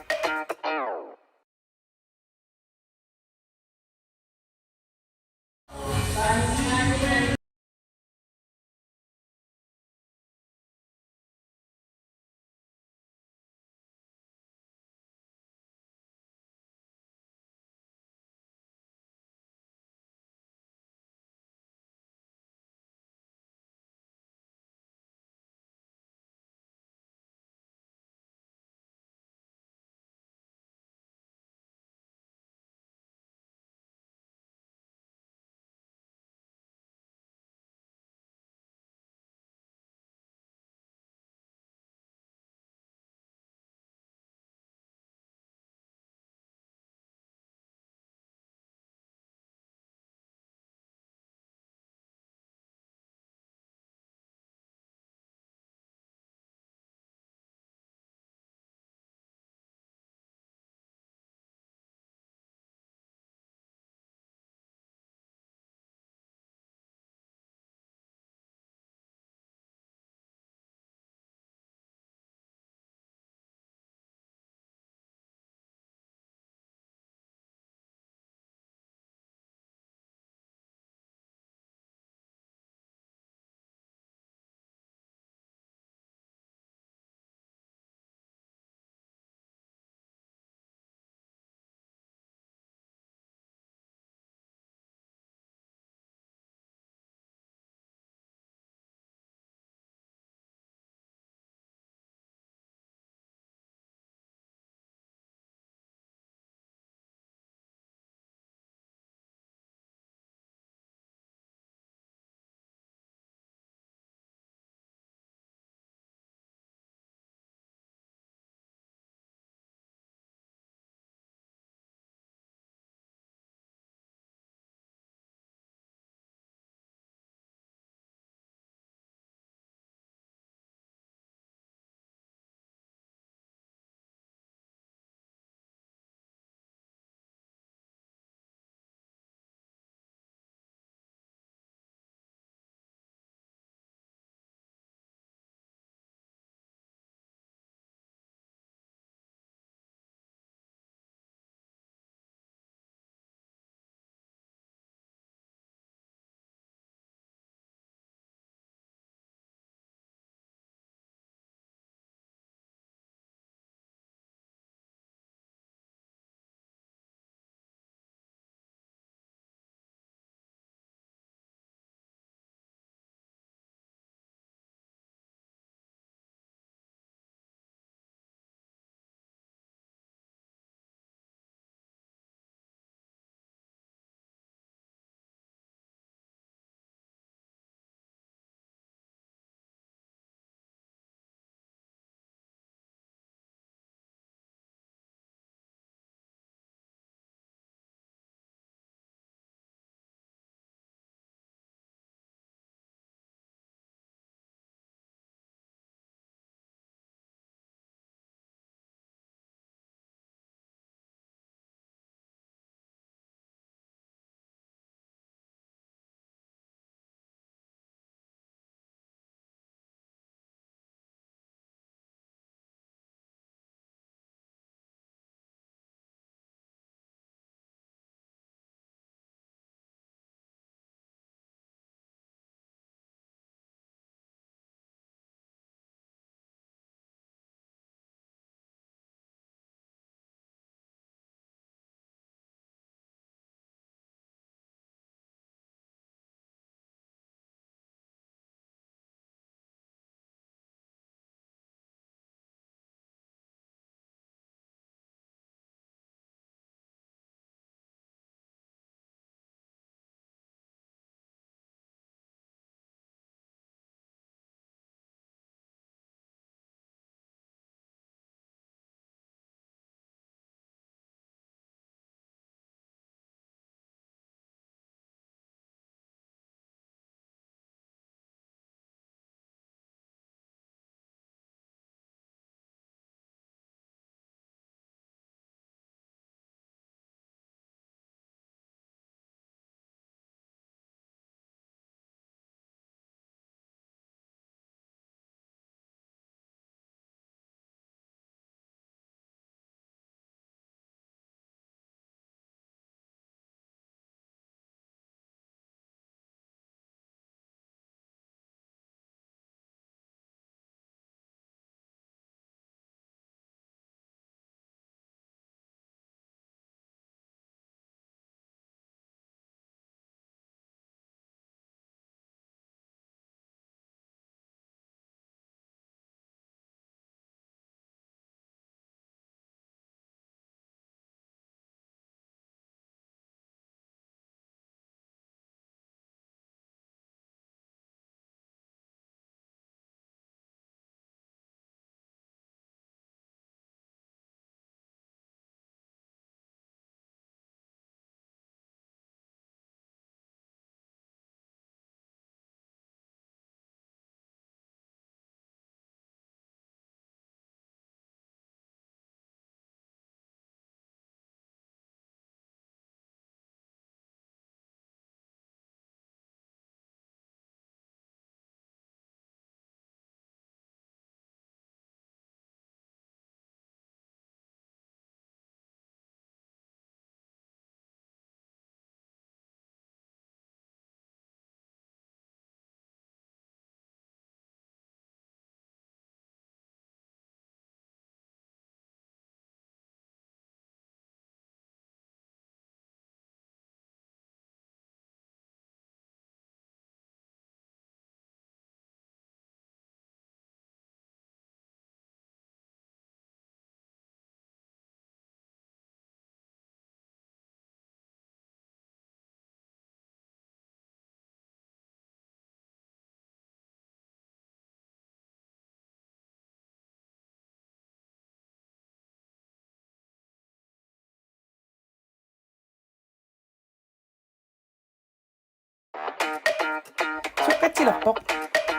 Sukkatsilerpoq.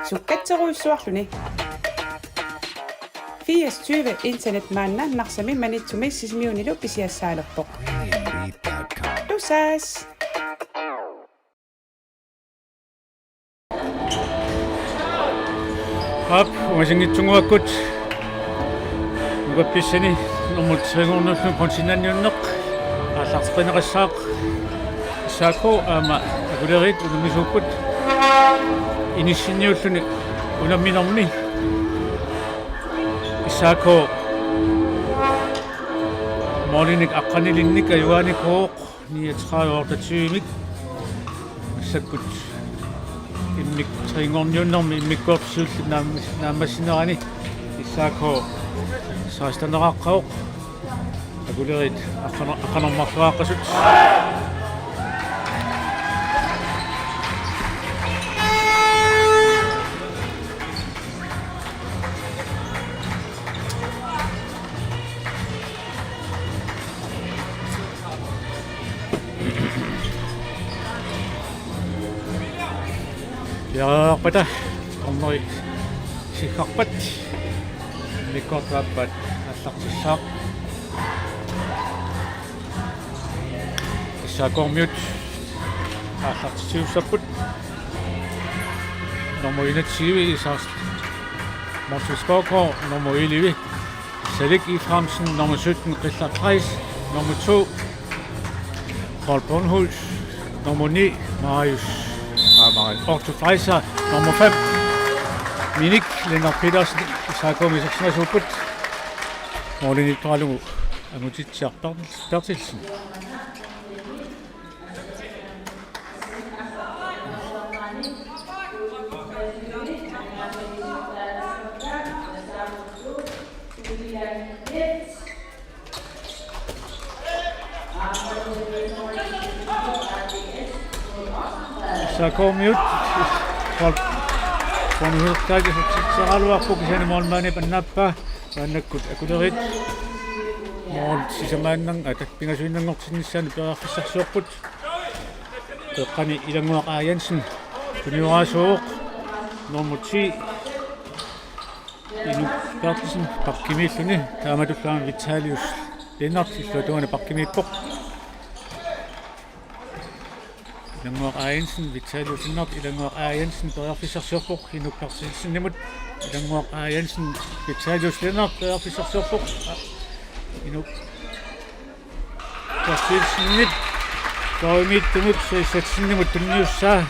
Sukkatserujussuarluni. Firs tyve internet maanna Narsami, Maniitsumi Sisimiunilu pisiassaalerpoq. Tusass! Aap, ungasinngitsunnguakkut. Nukappissani nummer tre-nngornermi bronzinniunneq aallarteqqinneqassaaq. S A K aamma Akuleriit unammissuupput. Inissinniulluni unamminermi S A K målinik aqqanilinnik ajugaanikuuvoq. Niogtredive otteogtyve-mik. Massakkut immikkut tre-nngorniunnermi immikkoortoq siulleq naammas-, naammassinerani S A K seksten-eraaqqavoq. Akuleriit aqqaner-, aqqanermarluaaqqasut. Piareerpata corneri siggarpat immikkoortup aappaat aallartissaaq. S A K-kormiut aallartissiuussapput. Nummer enogtyve, Isaac Mortens Gårdgaard, nummer elleve, Salik Efraimsen, nummer sytten, Christian Kleist, nummer to, Paul Bornhus, nummer ni, Marius, ah, Marius, Otto Fleischer, nummer fem, Minik Lennart Petersen, S A K-kormiut isersimasuupput. Målimiittoralugu Angutitsiaq Berthelsen. S A K-kormiut. Paul Bornhus-ip isertitseriaraluarpoq kisianni målmandip annaappaa. Maannakkut Akuleriit mål sisamaannarlugu, aa, pingasuinnanngortinnissaanut periarfissarsiorput. Qeqqani Ilannguaq A. Jensen tunioraasuuvoq. Nummer ti, Inuk Berthelsen, bakkimiilluni. Taamatullu aamma Vitalius Lennert illuatungaani bakkimiippoq. Ilannguaq A. Jensen, Vitalius Lennert, Ilannguaq A. Jensen periarfissarsiorpoq Inuk Berthelsenimut. Ilannguaq A. Jensen, Vitalius Lennert periarfissarsiorpoq. Inuk Berthelsenip døjmiittumut seksogtresimut tunniussaa.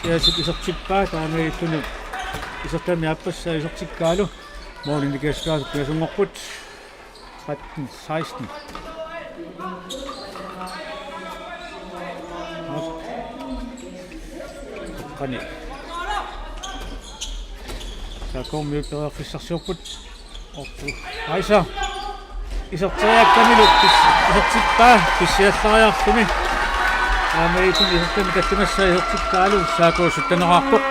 Siasip isertippaa, taamaalilluni isertami aappassaa isertikkaalu. Målini kiaskaasut pingasunngorput. Tretten seksten. Qani. S A K-kormiut periarfissarsiorput. Otto Fleischer. Iserteriakkamilu pis-, isertippaa pissiallariarluni. Aamma isertami tallimassaa isertikkaalu S A K sytten-eraarpoq.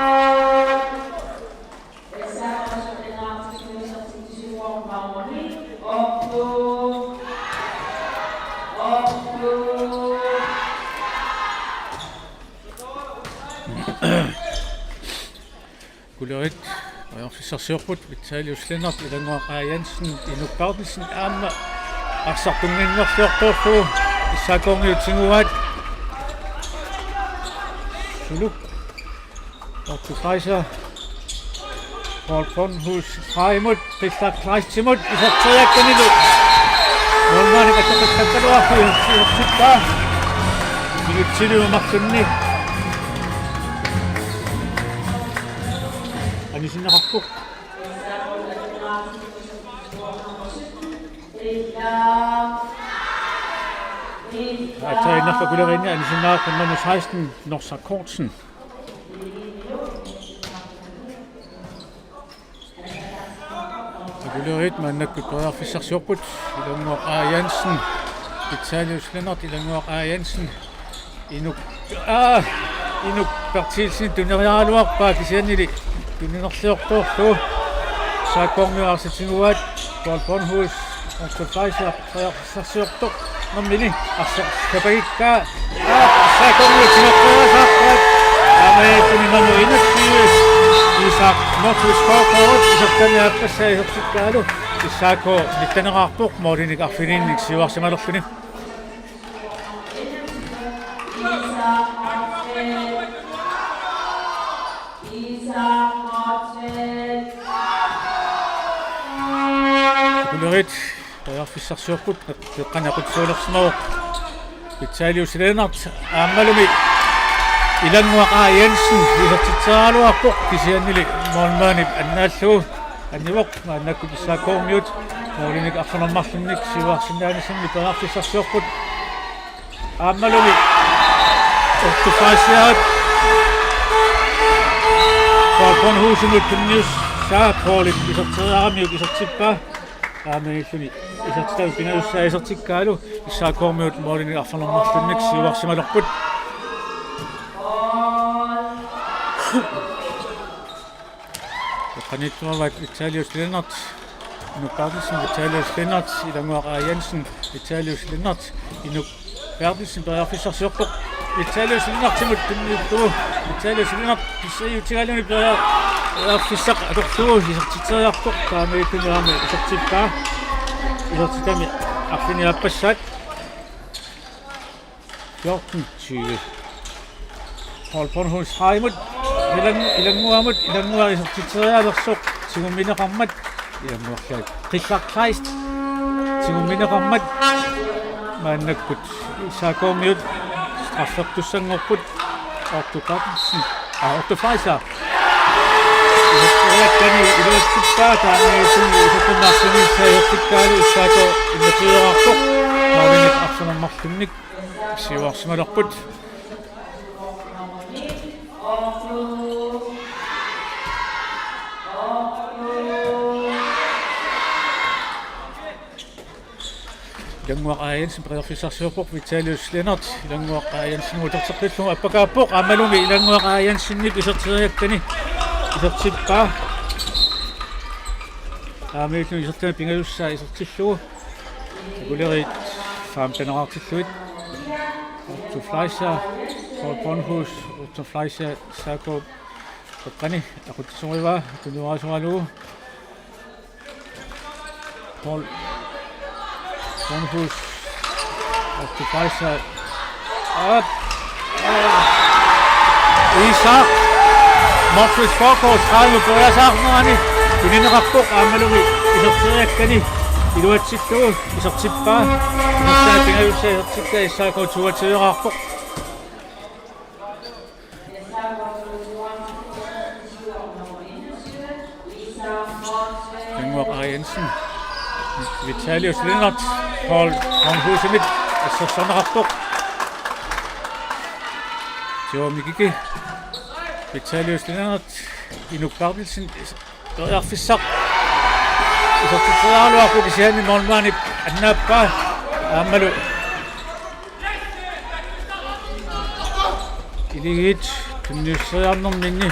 Akuleriit periarfissarsiorput, Vitalius Lennert, Ilannguaq A. Jensen, Inuk Berthelsen aamma arsaq tunngavilerlugu S A K-kormiut tiguaat. Suluk. Otto Fleischer. Paul Bornhus. Freiimut. Christian Kleistimut. Iserteriakkamilu. Målmandip attaveqattaarluarpoq isertippaa. Minutsiliumarlunni anisinneqarpoq. Aatsaat innarlu Akuleriinni anisinneqarpoq nummer seksten, Norsaq Kortsen. Akuleriit maannakkut periarfissarsiorput, Ilannguaq A. Jensen, Vitalius Lennert, Ilannguaq A. Jensen, Inuk, aa, Inuk Berthelsen tuneriaraluarpaa kisiannili tuninerliortoorlugu. S A K-kormiut arsaq tiguaat, Paul Bornhus, Otto Fleischer, periarfissarsiortoq. Nammini arsaq sapagikkaa. Aa, S A K-kormiut tigoqqeriasaarpaat. Aappaani nummer enogtyve, Isak Mortens Kågaard, isertitami aappassaa isertikkaalu, S A K nitteneqarpoq, målinik arfinilinnik siuarsimalerluni. Kulerit periarfissarsiorput, qeqqani aqutsisuulersimavoq Vitalius Lennert, aammalumi Ilannguaq A. Jensen isertitseriaraluarpoq, kisiannili målmandip annaallugu anivoq. Maannakkut S A K-kormiut målinik arfineq-marlunnik siuarsinnaanissamut periarfissarsiorput. Aammalumi Otto Fleischer. Paul Bornhusimut tunniussaa, Paulip iserteriaramiuk isertippaa. Taamaalilluni isertitami pingajussaa isertikkaalu, S A K-kormiut målinik arfineq-marlunnik siuarsimalerput. Qaniittuarpaat Vitalius Lennert, Inuk Berthelsen, Vitalius Lennert, Ilannguaq A. Jensen, Vitalius Lennert, Inuk Berthelsen periarfissarsiorpoq. Vitalius Lennertimut tunniuttoq. Vitalius Lennert pissaajutigaluni peria-, periarfissaq atorlugu isertitseriarpoq, taamaalilluni aamma isertippaa. Isertitami arfineq-aappassaat. Fjorten tyve. Paul Bornhus Heimut. Ilang-, Ilannguamut, Ilannguaq isertitserialersoq, tigummineqarmat. Ilannguaq Kleist. Qillaq Kleist. Tigummineqarmat. Maannakkut S A K-kormiut straffeertussanngorput. Otto Berthelsen. Ah, Otto Fleischer. Isertitseriakkani iluatsippaa, taamaalilluni isertitseriarlugu isertikkaalu, S A K enogtyveqarpoq. Målinik arfineq-marlunnik siuarsimalerput. Ilannguaq A. Jensen periarfissarsiorpoq, Vitalius Lennert Ilannguaq A. Jensenimut uterteqqillugu appakaappoq, aammalumi Ilannguaq A. Jensenip isertitseriakkani isertippaa. Taamaalilluni isertitami pingajussaa isertillugu. Kulerit femteneqartillugit. Otto Fleischer, Paul Bornhus, Otto Fleischer, S A K qeqqani aqutsisorivaa, tunniussagaluarlugu. Paul Bornhus, Otto Fleischer. Aap. Isak Mortens Kågaard, tredive periarfissarnerani tunineqarpoq, aammalumi isertitseriakkani iluatsillugu isertippaa. Isertitami pingajussaa isertikkaa, S A K toogtyveqarpoq. Ilannguaq A. Jensen. Vitalius Lennert. Paul Bornhusimit assersorneqarpoq. Teo Mikiki. Vitalius Lennert. Inuk Berthelsen. Periarfissaq isertitseriaraluarpoq, kisianni målmandip annaappaa. Aammalu Iligiit tunniusseriarnerminni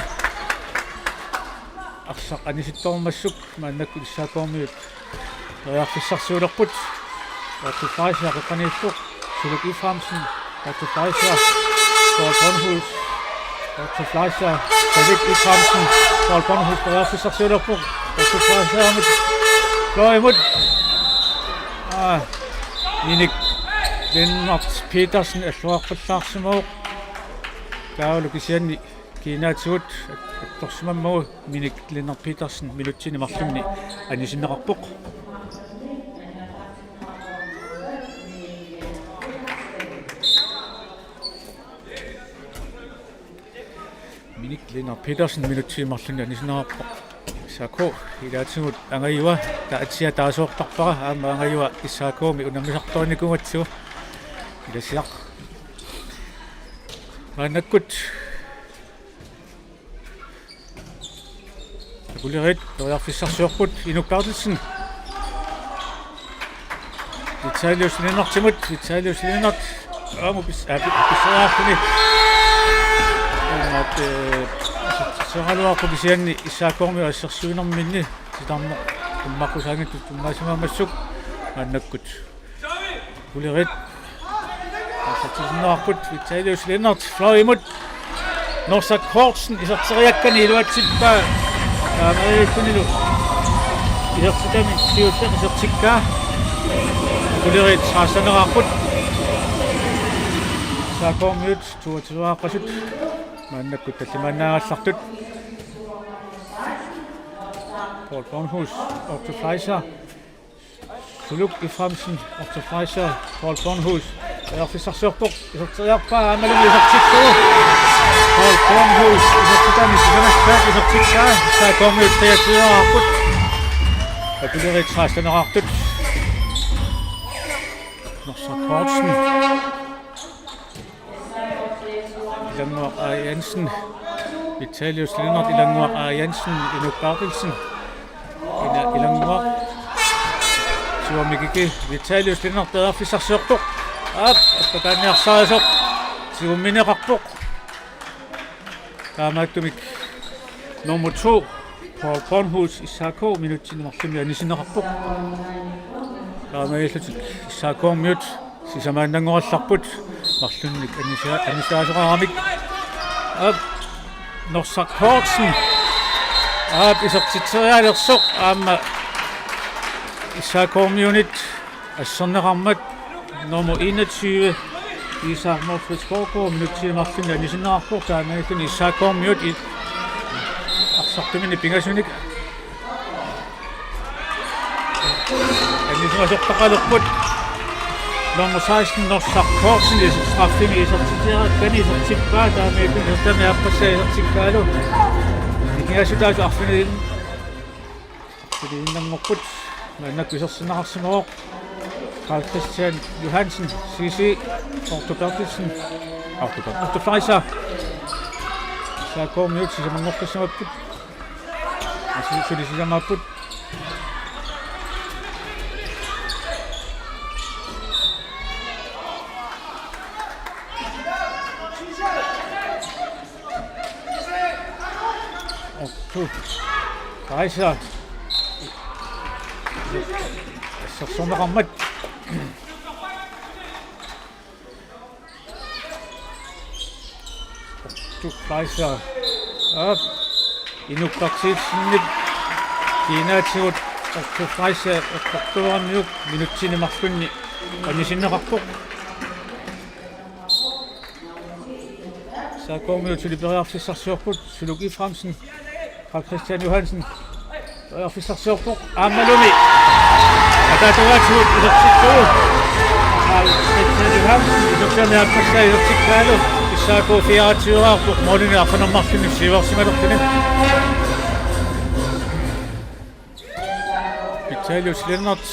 arsaq anisittoormassuk, maannakkut S A K-kormiut periarfissarsiulerput. Otto Fleischer qeqqaniillu. Suluk Efraimsen, Otto Fleischer, Paul Bornhus, Otto Fleischer, Suluk Efraimsen, Paul Bornhus periarfissarsiulerpoq, Otto Fleischerimut, fløjimut. Aa, Minik Lennart Petersen alluarpallaarsimavoq. Taavalu kisianni kiinaatigut attorsimammagu Minik Lennart Petersen minutsini marlunni anisinneqarpoq. Minik Lennart Petersen minutsini marlunni anisinneqarpoq. S A K ilaatigut angajua, taava atia taasoortarpara, aamma angajua S A K-mi unammisartorinikuugatsigu. Ilasiaq. Maannakkut Akulirit periarfissarsiorput, Inuk Berthelsen. Vitalius Lennertimut, Vitalius Lennert. Aamu pis-, aa, pi-, pisseriarluni. Imaat, eh, se-, seeraluarpoq kisianni S A K-kormiut assersuinerminni titarneq ummaqqusaanngitsut tunngasimammassuk maannakkut. Kulerit. Arsartitsineqarput, Vitalius Lennert, fløjimut. Norsaq Kortsen iserteriakkani iluatsippaa. Taamaalillunilu isertitami siulleq isertikkaa. Akulerit seksteneqarput. S A K-miut toogtyveqarput. Maannakkut tallimaannaagallartut. Paul Bornhus, Otto Fleischer. Suluk Efraimsen, Otto Fleischer, Paul Bornhus. Periarfissarsiorpoq, iserteriarpaa, aammalumi isertillugu. Paul Bornhus, isertitami sisamassaat isertikkaa, S A K-miut treogtyveqarput. Akulerit seksteneqarput. Norsaq Kortsen. Ilannguaq A. Jensen. Vitalius Lennert, Ilannguaq A. Jensen, Inuk Berthelsen. Ina Ilannguaq. Siumikiki Vitalius Lennert periarfissarsiorpoq. Aap, appakaanniarsarisoq. Siummineqarpoq. Taamaattumik nummer to, Paul Bornhus, S A K, minutsini marlunni anisinneqarpoq. Taamaalillutik S A K-miut sisamaannanngorallarput marlunnik anisa-, anisaasoqaramik. Aap, Norsaq Kortsen. Aap, isertitserialersoq aamma S A K-miunit asserneqarmat nummer enogtyve, Isak Morfritz Koko, minutsini marlunni anisinneqarpoq, taamaalilluni S A K-miut i-, arsartumini pingasunik anisimasortaqalerput. Nummer seksten, Norsaq Kortsen, is-, straffimi isertitseriakkani isertippaa, taamaalilluni isertitami aappassaa isertikkaalu. Nikingassutaasoq arfini-, arfiniinnanngorput. Maannakkut isersinneqarsimavoq. Carl Christian Johansen, C C, Otto Berthelsen, Otto Ber-, Otto Fleischer. S A K-miut sisamanngoqqissavarput. Asi suli sisamaapput. Otto Fleischer. Assersorneqarmat. Otto Fleischer. Aap. Inuk Berthelsenip kiinaatigut Otto Fleischer eqqortuaramiuk minutsini marlunni anisinneqarpoq. S A K-miut suli periarfissarsiorput, Suluk Efraimsen, Carl Christian Johansen. Periarfissarsiorpoq, aammalumi ataatagaatigut isertittugu. Carl Christian Johansen, isertitami aappassaa isertikkaalu. S A K fireogtyveqarpoq, målini arfineq-marlunni siuarsimalerluni. Vitalius Lennert.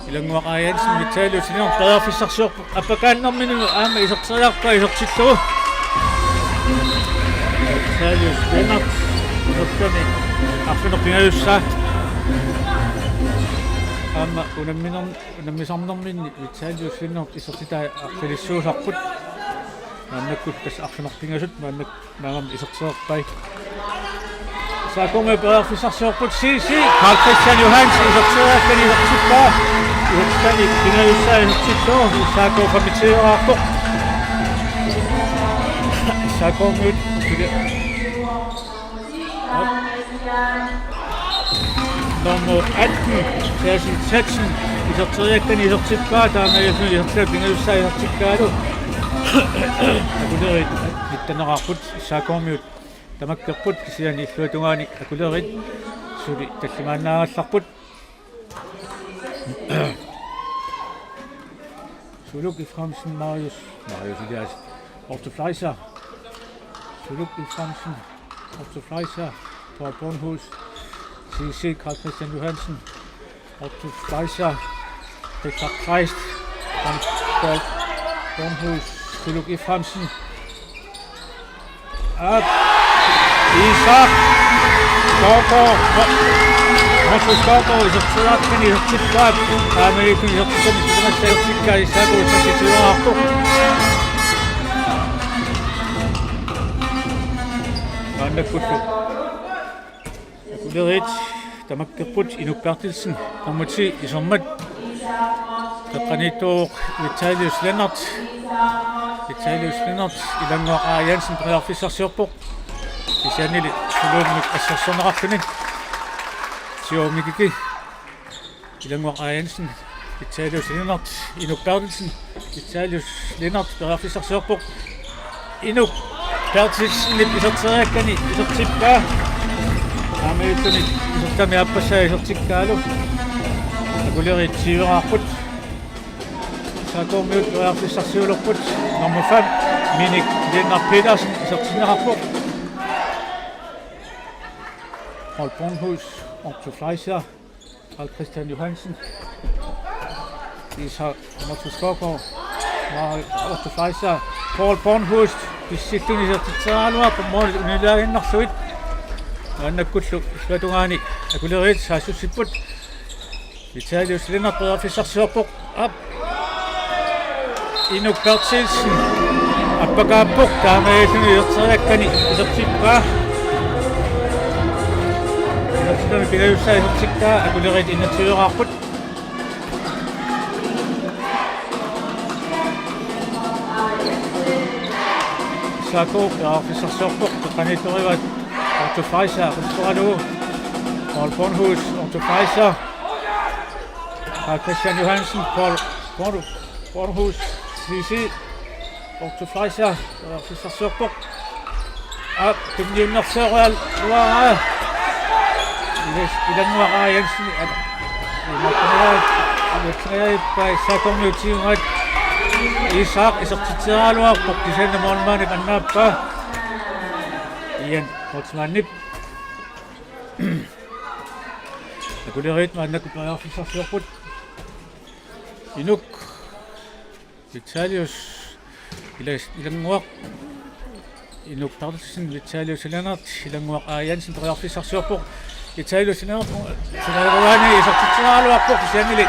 Ilannguaq A. Jensen, Vitalius Lennert, periarfissarsiorpoq. Appakaannermini aamma iserteriarpaa isertillugu. Vitalius Lennert, isertitami arfineq pingajussaa. Aamma unamminer-, unammisarnerminni Vitalius Lennert isertitai arfilissuusarput. Maannakkut tassa arfineq pingasut, maannak-, maannakkut iserteriarpai. S A K-miut periarfissarsiorput, C C, Carl Christian Johansen iserteriakkani isertippaa. Isertitami pingajussaa isertillugu, S A K femogtyveqarpoq. S A K-miut suli. Nummer atten, Sebastian Sachsen, iserteriakkani isertippaa, taamaalilluni isertitami pingajussaa isertikkaalu. Akulerit nitteneqarput, S A K-miut tamakkerput, kisianni illuatungaani Akulerit suli tallimaannaagallarput. Suluk Efraimsen, Marius, Marius Elias, Otto Fleischer. Suluk Efraimsen, Otto Fleischer, Paul Bornhus, C C, Carl Christian Johansen, Otto Fleischer, Richard Kleist, Paul Bornhus, Suluk Efraimsen. Aap. Isak Koko. Mo-, Moses Koko iserteriakkani isertippaa. Aamma isertitami sisamassaa isertikkaa, S A K seksogtyveqarpoq. Maannakkullu Akulerit tamakkerput, Inuk Berthelsen, nummer ti, isermat. Qeqqaniittuuvoq Vitalius Lennert. Vitalius Lennert, Ilannguaq A. Jensen periarfissarsiorpoq. Kisiannili suluummik assersorneqarluni. Tio Mikiki, Ilannguaq A. Jensen, Vitalius Lennert, Inuk Berthelsen, Vitalius Lennert periarfissarsiorpoq. Inuk Berthelsenip iserteriakkani isertippaa. Taamaalilluni isertami aappassaa isertikkaalu. Akuleriit siueraarput. S A K-miut periarfissarsiulerput. Nummer fem, Minik Lennart Petersen, isertinneqarpoq. Paul Bornhus, Otto Fleischer, Carl Christian Johansen, Isak Markus Koko, Otto Fleischer, Paul Bornhus, pissilluni isertitseriaraluarpoq mål uniulaaginnarlugu. Maannakkullu illuatungaani Akuleriit saassussipput. Vitalius Lennert periarfissarsiorpoq. Aap. Inuk Berthelsen appakaappoq, taamaalilluni iserteriakkani isertippaa. Isertitami pingajussaa isertikkaa, Akuleriit enogtyve-raarput. S A K periarfissarsiorpoq, qeqqaniittorivaat Otto Fleischer, qutsoralugu. Paul Bornhus, Otto Fleischer. Carl Christian Johansen, Paul, Paul, Bornhus, C C, Otto Fleischer, periarfissarsiorpoq. Aap, tunniunnerfeerualuaraa. Ilas, Ilannguaq A. Jensen, aap. Imaattumiaat, imaattumiaat, S A K-miut tiguaat. Isak isertitseriaraluarpoq, kisianni målmandip annaappaa. Ian Kreutzmannip. Akuleriit maannakkut periarfissarsiorput. Inuk Vitalius, Ilas-, Ilannguaq, Inuk Berthelsen, Vitalius Lennert, Ilannguaq A. Jensen periarfissarsiorpoq. Vitalius Lennert, Silaaruani isertitseriaraluarpoq kisiannili.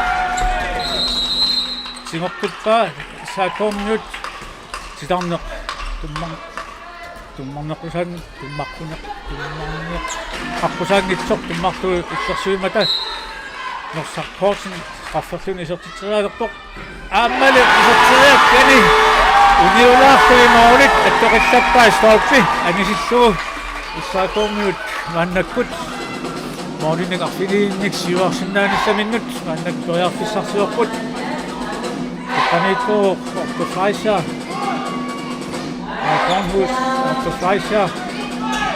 Singoqqippaa S A K-miut, titarneq tummar-, tummarneqqusaanngitsoq, tummarneq-, tummarneq-, tummarneqqusaanngitsoq tummarlugu illersuimmata Norsaq Poulsen strafferluni isertitserialerpoq. Aammali iserteriakkani uniulaarluni målit attoqallappaa stolpi anisillugu. S A K-miut maannakkut målinik arfinilinnik siuarsinnaanissaminnut maannakkut periarfissarsiorput. Qeqqaniittoq Otto Fleischer. Paul Bornhus, Otto Fleischer.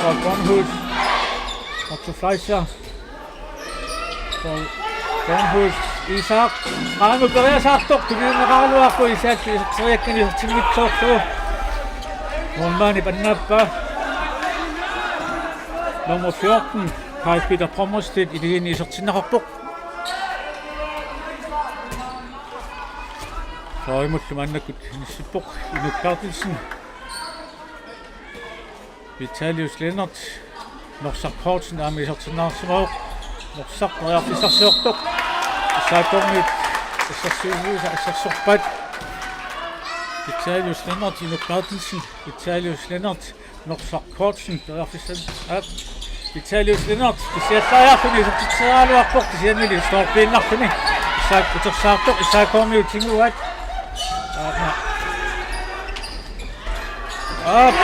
Paul Bornhus, Otto Fleischer. Paul Bornhus, Isak. Aamma periasaartoq, tunniunneqaraluarpoq Isak, iserteriakkani isertinngitsoorlugu. Målmandip annaappaa. Nummer fjorten, Kai Peter Pommerstedt, iligiinni isertinneqarpoq. Fløjimullu maannakkut inissippoq, Inuk Berthelsen. Vitalius Lennert, Norsaq Poulsen aamma isertinneqarsimavoq. Norsaq periarfissarsiortoq. S A K-miut assersuisuisa assersorpaat. Vitalius Lennert, Inuk Berthelsen, Vitalius Lennert, Norsaq Poulsen periarfissar-, aa, Vitalius Lennert, kisiassaajarluni isertitseriaraluarpoq, kisiannili stolpiinnarluni. S A K utersaartoq, S A K-miut tiguaat. Aap. Aap.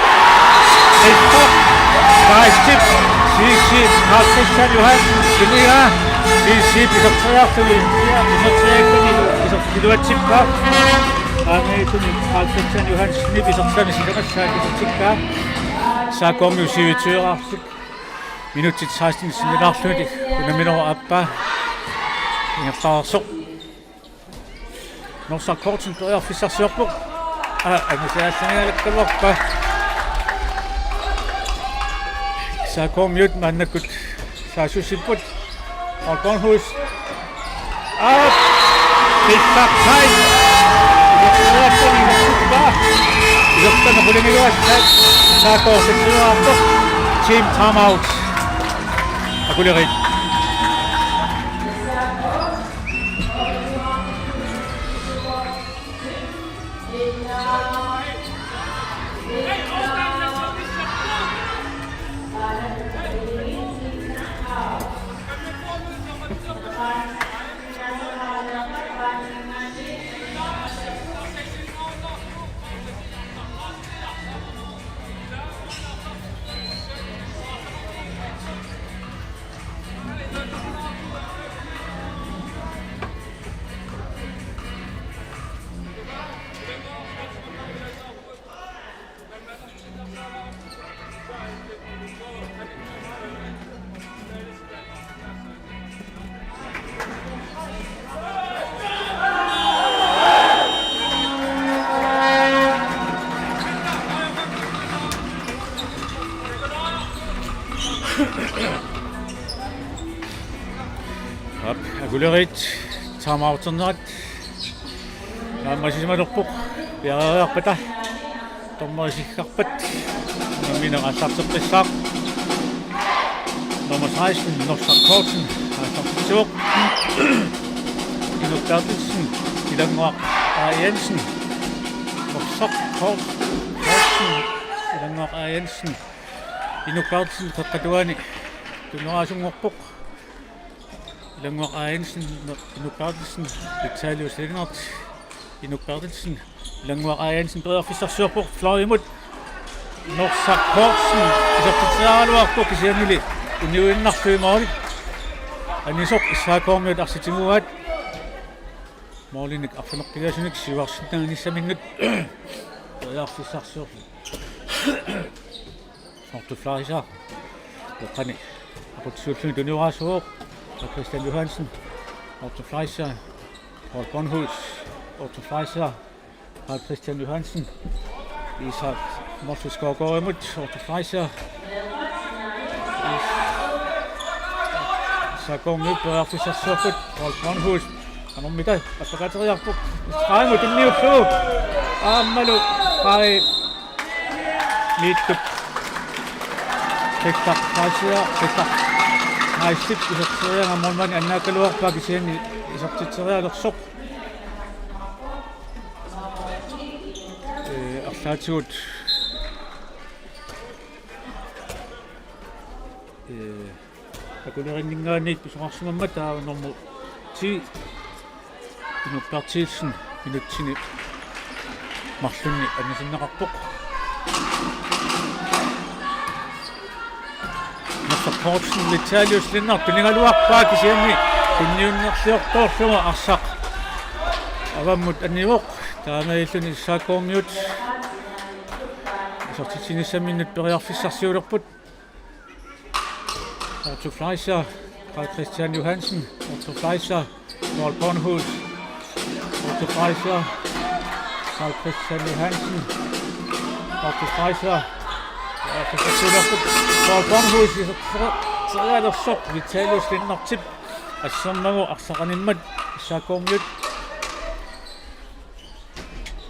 Frispark. Frispark. C C, Carl Christian Johansen, siniga. C C iserteriarluni, iserteriarluni, iserteriarluni. Aamma Carl Christian Johansenip isertitami sisamassaa isertikkaa. S A K-miut syvogtyve-raarput. Minutsit seksten sinnilaarlugit unamminerup aappaa ingerlareersoq. Norsaq Poulsen periarfissarsiorpoq. Aa, angusaassanialakkaluarpaa. S A K-miut maannakkut saassussipput. Paul Bornhus. Aa, Christoph Kai. Iserteriakkani isertippaa. Isertitami qulingiluassat. S A K seksogtyve-raartoq. Team timeout. Akuleriit. Aap, Akuleriit timeouternerat naammassisimalerpoq, piareeriarpata dommerit isikkarpat. Nammineq aallarteqqissaaq. Nummer seksten, Norsaq Poulsen, aallartitsivoq. Inuk Berthelsen, Ilannguaq A. Jensen. Norsaq Poul-, Poulsen, Ilannguaq A. Jensen. Inuk Berthelsen qeqqata tungaani tunuaasunngorpoq. Ilannguaq A. Jensen, Inuk Berthelsen, Vitaly Lennert, Inuk Berthelsen, Ilannguaq A. Jensen periarfissarsiorpoq fløjimut. Norsaq Poulsen isertitseriaraluarpoq, kisiannili uniuinnarluinnarlugu. Anisoq S A K-miut arsaq tiguaat. Målinik arfineq-pingasunut siuarsinnaanissaminut periarfissarsiorpoq. Otto Fleischer. Oqani. Aqutsisuulluni tunuaasuuvoq. Christian Johansen. Otto Fleischer. Paul Bornhus. Otto Fleischer. Carl Christian Johansen. Isak Mortensen Skovgaardimut. Otto Fleischer. S A K-miut periarfissarsiorput. Paul Bornhus. Qanormita, appakaateriarpoq. Straamu tunniullugu. Aammalu straamup miittup. Qillaq Fleischer, Qillaq Kleistip isertitseriaraa målmandi annaakkaluarpaa, kisianni isertitserialersoq. Ee, arlaatigut. Ee, Akulerininngaanniit pisoqarsimammat taava nummer ti, Inuk Berthelsen, minutsini marlunni anisinneqarpoq. Norsaq Poulsen, Vitaly Lennert tunigaluarpaa, kisianni tunniunnerliortoorlugu arsaq avammut anivoq. Taamaalilluni S A K-miut isertitsinissaminnut periarfissarsiulerput. Otto Fleischer, Carl Christian Johansen, Otto Fleischer, Paul Bornhus, Otto Fleischer, Carl Christian Johansen, Otto Fleischer, ja, så skal Paul Bornhus, så, så, så er der så, Vitaly Lennertip, assernagu arsaq animmat S A K-miut.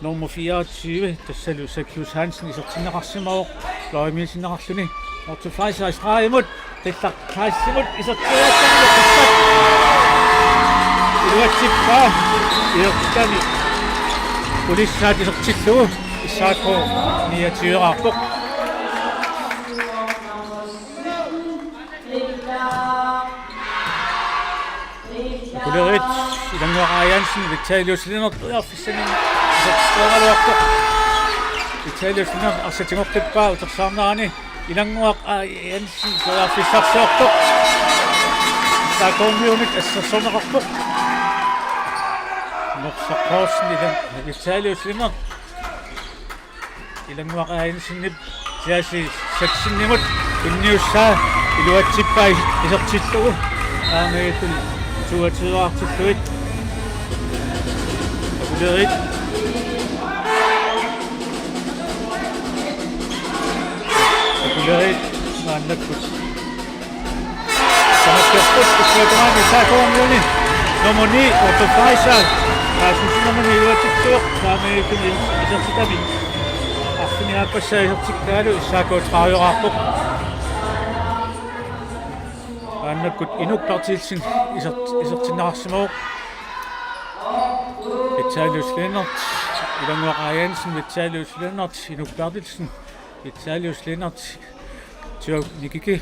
Nummer fireogtyve, tassalu Sakius Hansen isertinneqarsimavoq, fløjimiitinneqarluni. Otto Fleischer stregimut, Qillaq Kleistimut isertitseriaraa, Qillaq iluatsippaa, isertitami Kulissaat isertillugu, S A K niogtyve-raarpoq. Akulerigit, Ilannguaq A. Jensen, Vitaly Lennert, periarfissaminut isertitseriaraluarpoq. Vitaly Lennert arsaq tigoqqippaa utersaarnerani, Ilannguaq A. Jensen periarfissarsiortoq. S A K-miunit assersorneqarpoq. Norsaq Poulsen, Ilan-, Vitaly Lennert. Ilannguaq A. Jensenip Jasi Saxenimut tunniussaa, iluatsippaa isertillugu. Aamma toogtyve-artillugit. Akulerigit. Akulerigit maannakkut. Tamakkerput, ussiatungaani S A K-miuni. Nummer ni, Otto Fleischer. Taassusinermini iluatsitsivoq, taamaalilluni isertitami arfineq-aappassaa isertikkaalu, S A K tredive-raarpoq. Maannakkut Inuk Berthelsen isert-, isertinneqarsimavoq. Vitaly Lennert, Ilannguaq A. Jensen, Vitaly Lennert, Inuk Berthelsen, Vitaly Lennert, Tjok Nikiki,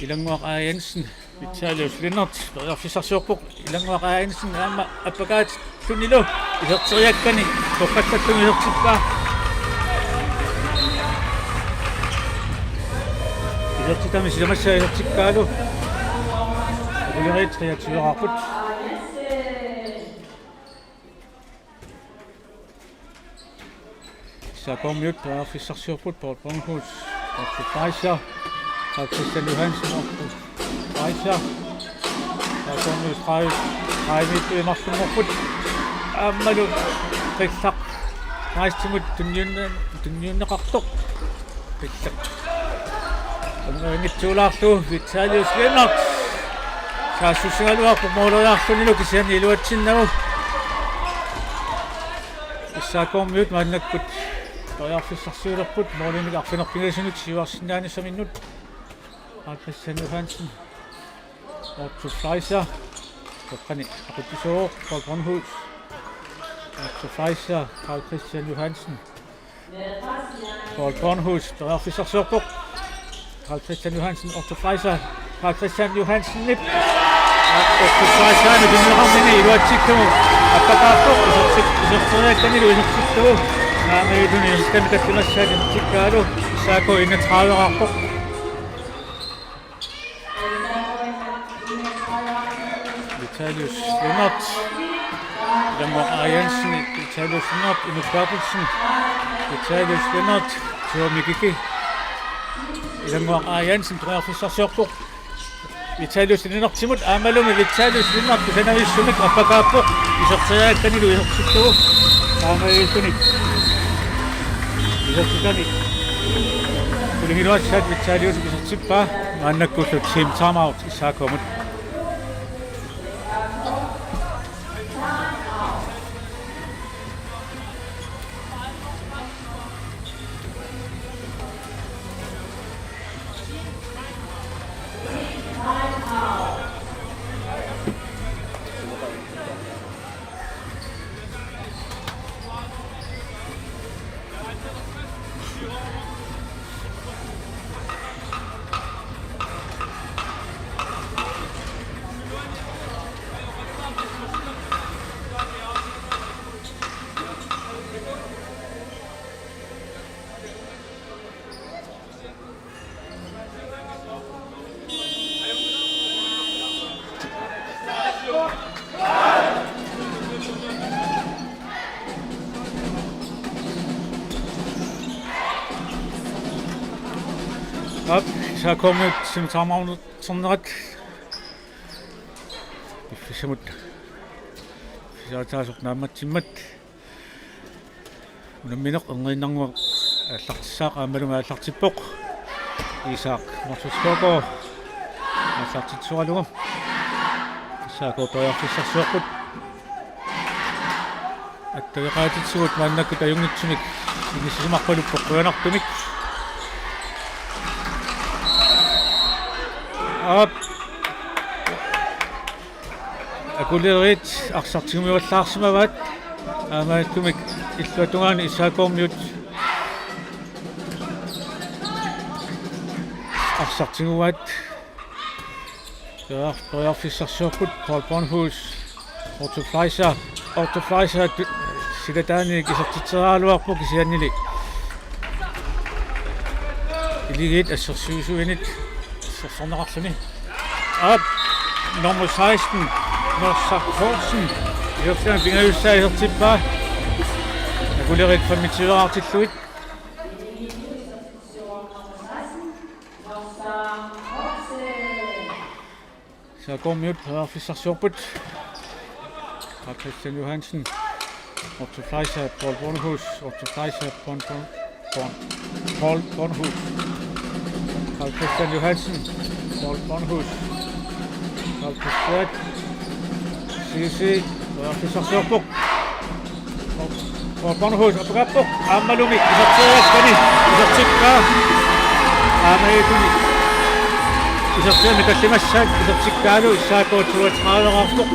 Ilannguaq A. Jensen, Vitaly Lennert periarfissarsiorpoq, Ilannguaq A. Jensen aamma appakaatillunilu iserteriakkani toqqallattumi isertippaa. Isertitami sisamassaa isertikkaalu. Akulerigit treogtyve-raarput. S A K-miut periarfissarsiorput, Paul Bornhus, Otto Fleischer, Carl Christian Johansen, Otto Fleischer, S A K-miut tredive, tredive-miittut imarlunngorput, aammalu Qillaq Kleistimut tunniunne-, tunniunneqartoq. Qillaq. Angitsuulaarlugu Vitaly Lennert. S Saassussigaluarpoq mooleriarlunilu kisianni iluatsinnagu. S A K-miut maannakkut periarfissarsiulerput moolinik arfineq-pingasunik siuarsinnaanissaminnut. Carl Christian Johansen. Otto Fleischer. Toqqani aqutsisuuvoq Paul Bornhus. Otto Fleischer, Carl Christian Johansen. Paul Bornhus, periarfissarsiorpoq. Carl Christian Johansen, Otto Fleischer. Carl Christian Johansenip. Otto Fleischer, tunniussaqarnini iluatsillugu. Appakaarpoq, isertik-, iserteriakkanilu isertillugu. Naammagittuni isertitami tallimassaat isertikkaalu. S A K enogtredive-raarpoq. Vitalius Lennert. Ilanngua Jensen, Vitalius Lennert, Inuk Berthelsen. Vitalius Lennert, Teo Mikiki. Ilanngua Jensen, periarfissarsiorpoq. Vitalius Lennertimut, aammalumi Vitalius Lennert, kusanavissumik appakaarpoq, iserteriakkanilu isertillugu. Taamaalilluni. Isertitami. Qulingiluassat Vitalius isertippaa, maannakkullu team timeout S A K-mut. Aap, S A K-miut team timeout-ernerat. Piffissamut. Piffissaataasoq naammatsimmat. Unammineq erniinnarnguaq aallartissaaq aammalumi aallartippoq. Isak Motzfeldt Skovgaard aallartitsoralugu. S A K periarfissarsiorput. Attaveqaatitsigut maannakkut ajunngitsumik inissisimarpaluppoq qujanartumik. Aap. Akulerit arsaq tigumivallaarsimavaat. Aammaattumik illuatungaani S A K-miut arsaq tiguaat. Periar-, periarfissarsiorput Paul Bornhus, Otto Fleischer, Otto Fleischer tu-, silataaniit isertitseriaraluarpoq kisiannili iligiit assersuisuinit assersorneqarluni. Aap, nummer seksten, Norsaq Poulsen. Isertitami pingajussaa isertippaa. Akulerit femogtyve-raartillugit. S A K-miut periarfissarsiorput. Carl Christian Johansen. Otto Fleischer, Paul Bornhus, Otto Fleischer, Paul Born-, Born-, Paul Bornhus. Carl Christian Johansen, Paul Bornhus. Carl Christian. C C, periarfissarsiorpoq. Paul Bornhus, appakaarpoq. Aammalumi iserteriakkani isertippaa. Aammaattumik isertitami tallimassaat isertikkaalu S A K toogtredive-raarpoq.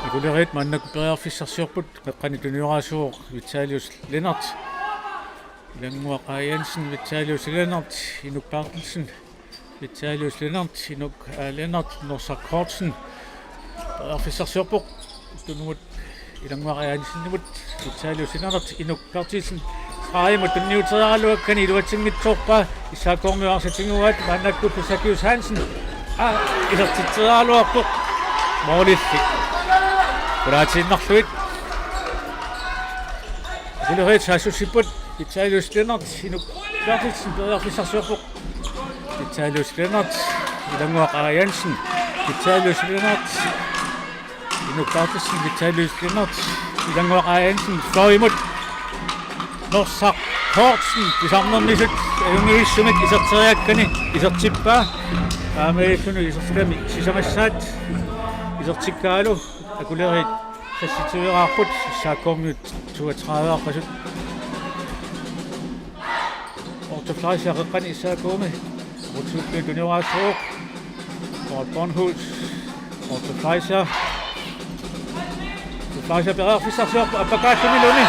Akulerit maannakkut periarfissarsiorput, qeqqani tunioraasuuvoq Vitalius Lennert. Ilanngua Jensen, Vitalius Lennert, Inuk Berthelsen, Vitalius Lennert, Inuk, aa, Lennert, Norsaq Poulsen. Periarfissarsiorpoq. Tunumut Ilanngua Jensenimut, Vitalius Lennert, Inuk Berthelsen. Stregimut tunniuteriaraluakkani iluatsinngitsoorpaa, S A K-miut arsaq tiguaat, maannakkullu Sakius Hansen. Aa, isertitseriaraluarpoq. Moolilli qulaatiinnarlugu. Akulerit saassussipput, Vitalius Lennert, Inuk Berthelsen periarfissarsiorpoq. Vitalius Lennert, Ilanngua Jensen, Vitalius Lennert, Inuk Berthelsen, Vitalius Lennert, Ilanngua Jensen, fløjimut. Norsaq Kortsen, pisarnermisut ajunngivissumik iserteriakkani isertippaa. Taamaalilluni isertitami sisamassaat isertikkaalu, Akuleriit seksogtyveeraarput, S A K-miut toogtrediveerpasut. Otto Fleischer qeqqani S A K-mi. Rutsuuppia tunioraassuuq. Paul Bornhus. Otto Fleischer. Otto Fleischer periarfissarsiorpoq appakaattumiluni.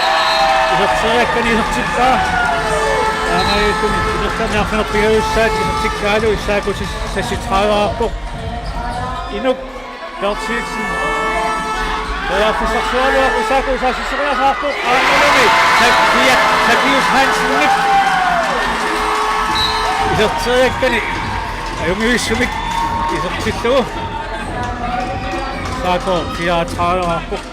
Iserteriakkani isertippaa. Taamaalilluni isertitami arfineq-pingajussaat isertikkaalu, S A K seksogtrediveerpoq. Inuk Berthelsen. Periarfissarsiorlugu S A K saassusseriasaarpoq, aammalumi Sakiak, Sakius Hansenip iserteriakkani ajunngivissumik isertillugu. S A K fireogtrediveerpoq.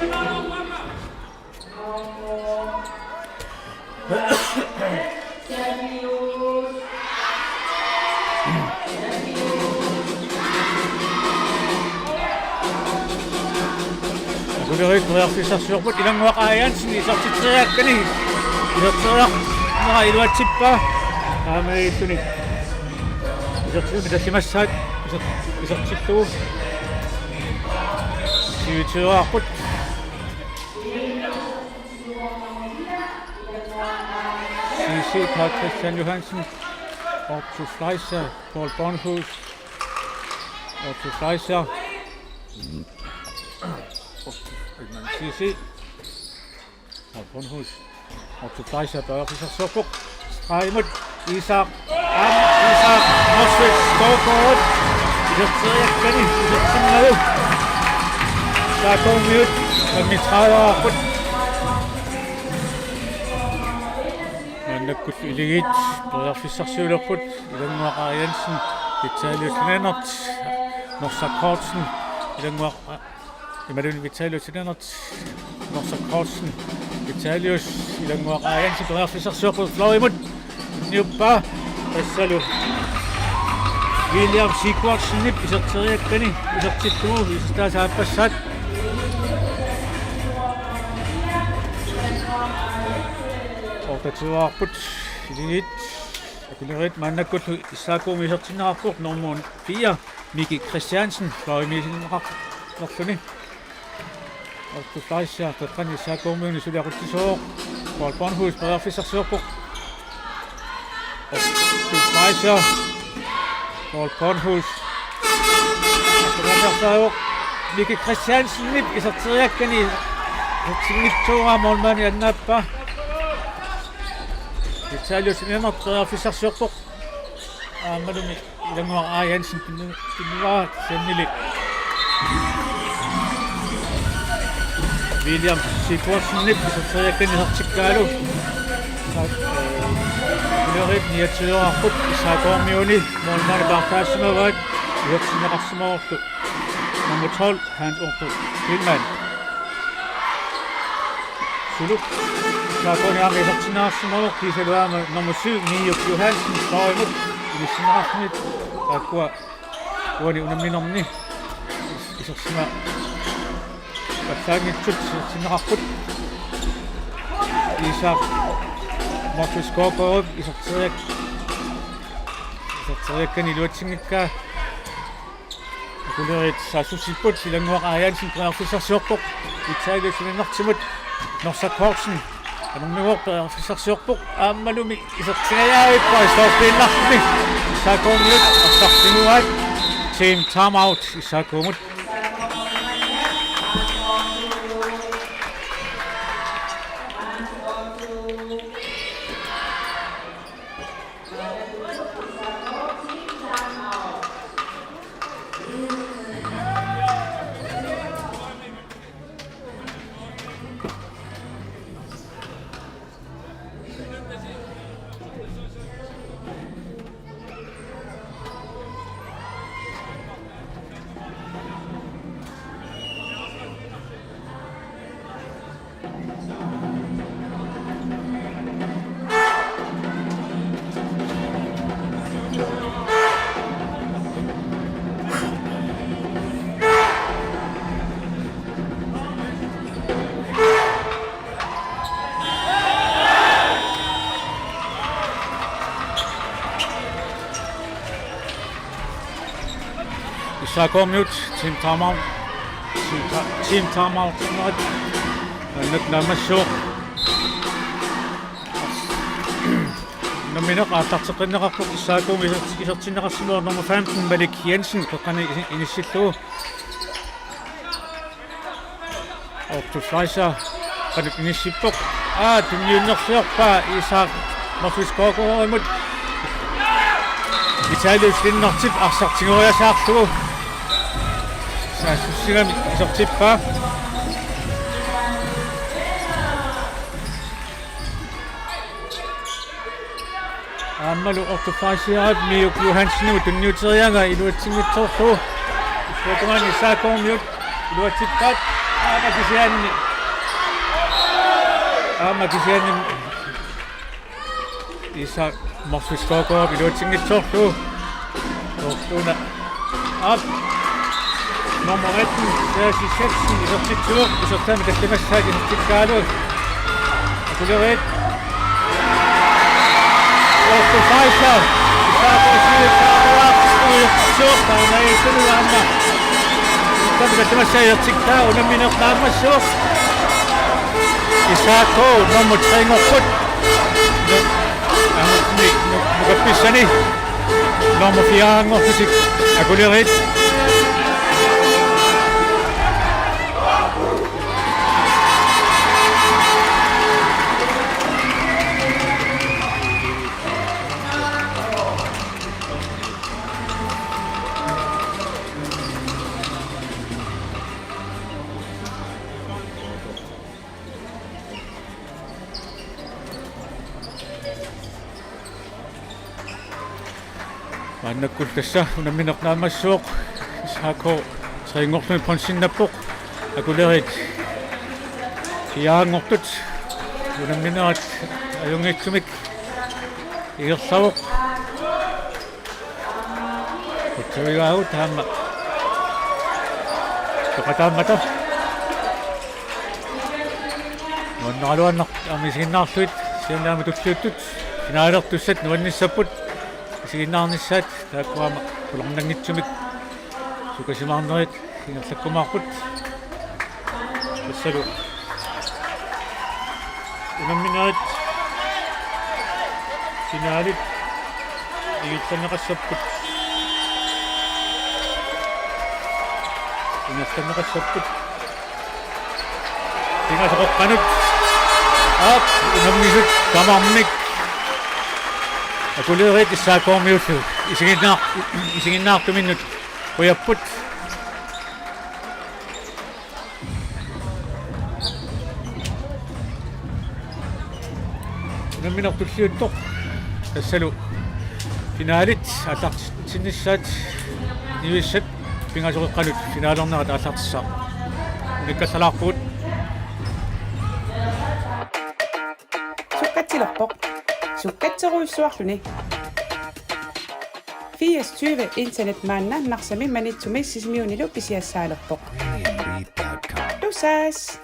Akuleriit periarfissarsiorput, Ilannguaq A. Jensen iserteriakkani iserteriarnera iluatsippaa. Taamaalilluni isertitami tallimassaat iser-, isertillugu. Siutsiuaarput. C C, Carl Christian Johansen, Otto Fleischer, Paul Bornhus, Otto Fleischer, C C, Paul Bornhus, Otto Fleischer, periarfissarsiorpoq, stregimut, Isak, aamma Isak Motzfeldt Skovgaard, iserteriakkani isertinnagu, S A K-miut femogtrediveerput. Maannakkullu Akuleriit periarfissarsiulerput, Ilannguaq A. Jensen, Vitalia Sinanert, Norsaq Kortsen, Ilannguaq A-, imaluunniit Vitalia Sinanert, Norsaq Kortsen, Vitalius, Ilannguaq A. Jensen periarfissarsiorpoq, fløjimut tunniuppaa, tassalu William Sigurdsenip iserteriakkani isertillugu, isertitaasa aappassaat. Otteogtyveerput Akuleriit. Akuleriit maannakkullu S A K-mi isertinneqarpoq, nummer fire, Miki Christiansen, fløjimi isertinneqarnerluni. Otto Fleischer qeqqani S A K-miuni suli aqutsisuuvoq. Paul Bornhus periarfissarsiorpoq. Otto Fleischer. Paul Bornhus. Periarfissarsiorpoq. Miki Christiansenip iserteriakkani isertinngitsoorpaa, målmandi annaappaa. Vitalius Lennert periarfissarsiorpoq. Aammalumi Ilannguaq A. Jensen pinnu-, pinnuaat siamnili. William Sigurdsenip iserteriakkani isertikkaalu. Sa-, eh, Akuleriit niogtyveerput, S A K-miuni målmandi paartaassimavaat, isertinneqarsimavorlu nummer tolv, Hans Otto Kielmann. Suli S A K-mi aamma isertinneqarsimavoq, kiisalu aamma nummer syv, Miuk Johansen, fløjimut inissinneqarluni, taakkua uani unamminermi isersimapput. Tassanngaanniit isertinneqarput. Isak Mortis K K iserteriak-, iserteriakkani iluatsinngikkaa. Akuleriit saassussipput, Ilannguaq A. Jensen periarfissarsiorpoq. Vitalius Lennertimut, Norsaq Kortsen. Anorniguaq periarfissarsiorpoq. Aammalumi isertingajaavippoq, stoppiinnarluni. S A K-miut arsartinnguaat. Team timeout S A K-mut. S A K-kormiut team timeout. Team ta-, team timeout. Maannakkut naammassivoq. Unammineq aallarteqqinneqarpoq S A K-mi iser-, isertinneqarsimavoq nummer femten Malik Jensen qeqqani isi-, inissillugu. Otto Fleischer qanoq inissippoq. Aa, tunniunnerliorpaa Isak Markus Kokorimut. Vitalius Lennartip arsaq tigoriasaarlugu. Saassussigami isertippaa. Aammalu Otto Fleischerip Miuk Johansenimut tunniuteriaraa iluatsinngitsoorlugu. Issuatungaani S A K-kormiut iluatsippaat. Aamma kisianni. Aamma kisianni Isak Markus Kokorip iluatsinngitsoorlugu. Tortuuna. Aap. Nummer atten, Serge Schätzen, isertitsivoq, isertaami tallimassaat isertikkaalu. Akuleriit. Otto Fleischer. Isertitsivoq, taanna isertitsivoq, taanna isertitsivoq, taanna. Isertaami tallimassaat isertikkaa, unammineq naammassivoq. S A K nummer tre-nngorput. Aamma, ni, nu, nu kappissani. Nummer fire-nngorlutik Akuleriit. Maannakkut tassa unammineq naammassivoq, S A K tre-nngorluni bronzennappoq, Akuleriit fire-nngortut, unamminerat ajunngitsumik ingerlavoq. Qutsavigaagut aamma. Soqataammata. Nuanneraluannaq aamma isiginnaarlugit, siannaami tulliuttut finalertussat nuannissapput isiginnaarnissaat, taakku aamma qularnanngitsumik sukasimaarnerit ingerlakkumaarput. Tassalu unamminerit finaalit ingerlanneqassapput. Ingerlanneqassapput. Pingasut qeqqanut. Aap, unammisut tamarmik. Akuleriit S A K-kormiullu isiginnaar-, isiginnaartuminnut qujapput. Unammineq tulliuttoq. Tassalu finaalit aallartinnissaat niviarsiat pingasut qeqqanut finaalernerat aallartissaaq. Unikkallarpugut. Sukkatsilerpoq. Sukkatserujussuarluni. Firs tyve internet maanna Narsami, Maniitsumi Sisimiunilu pisiassaalerpoq. Tusass!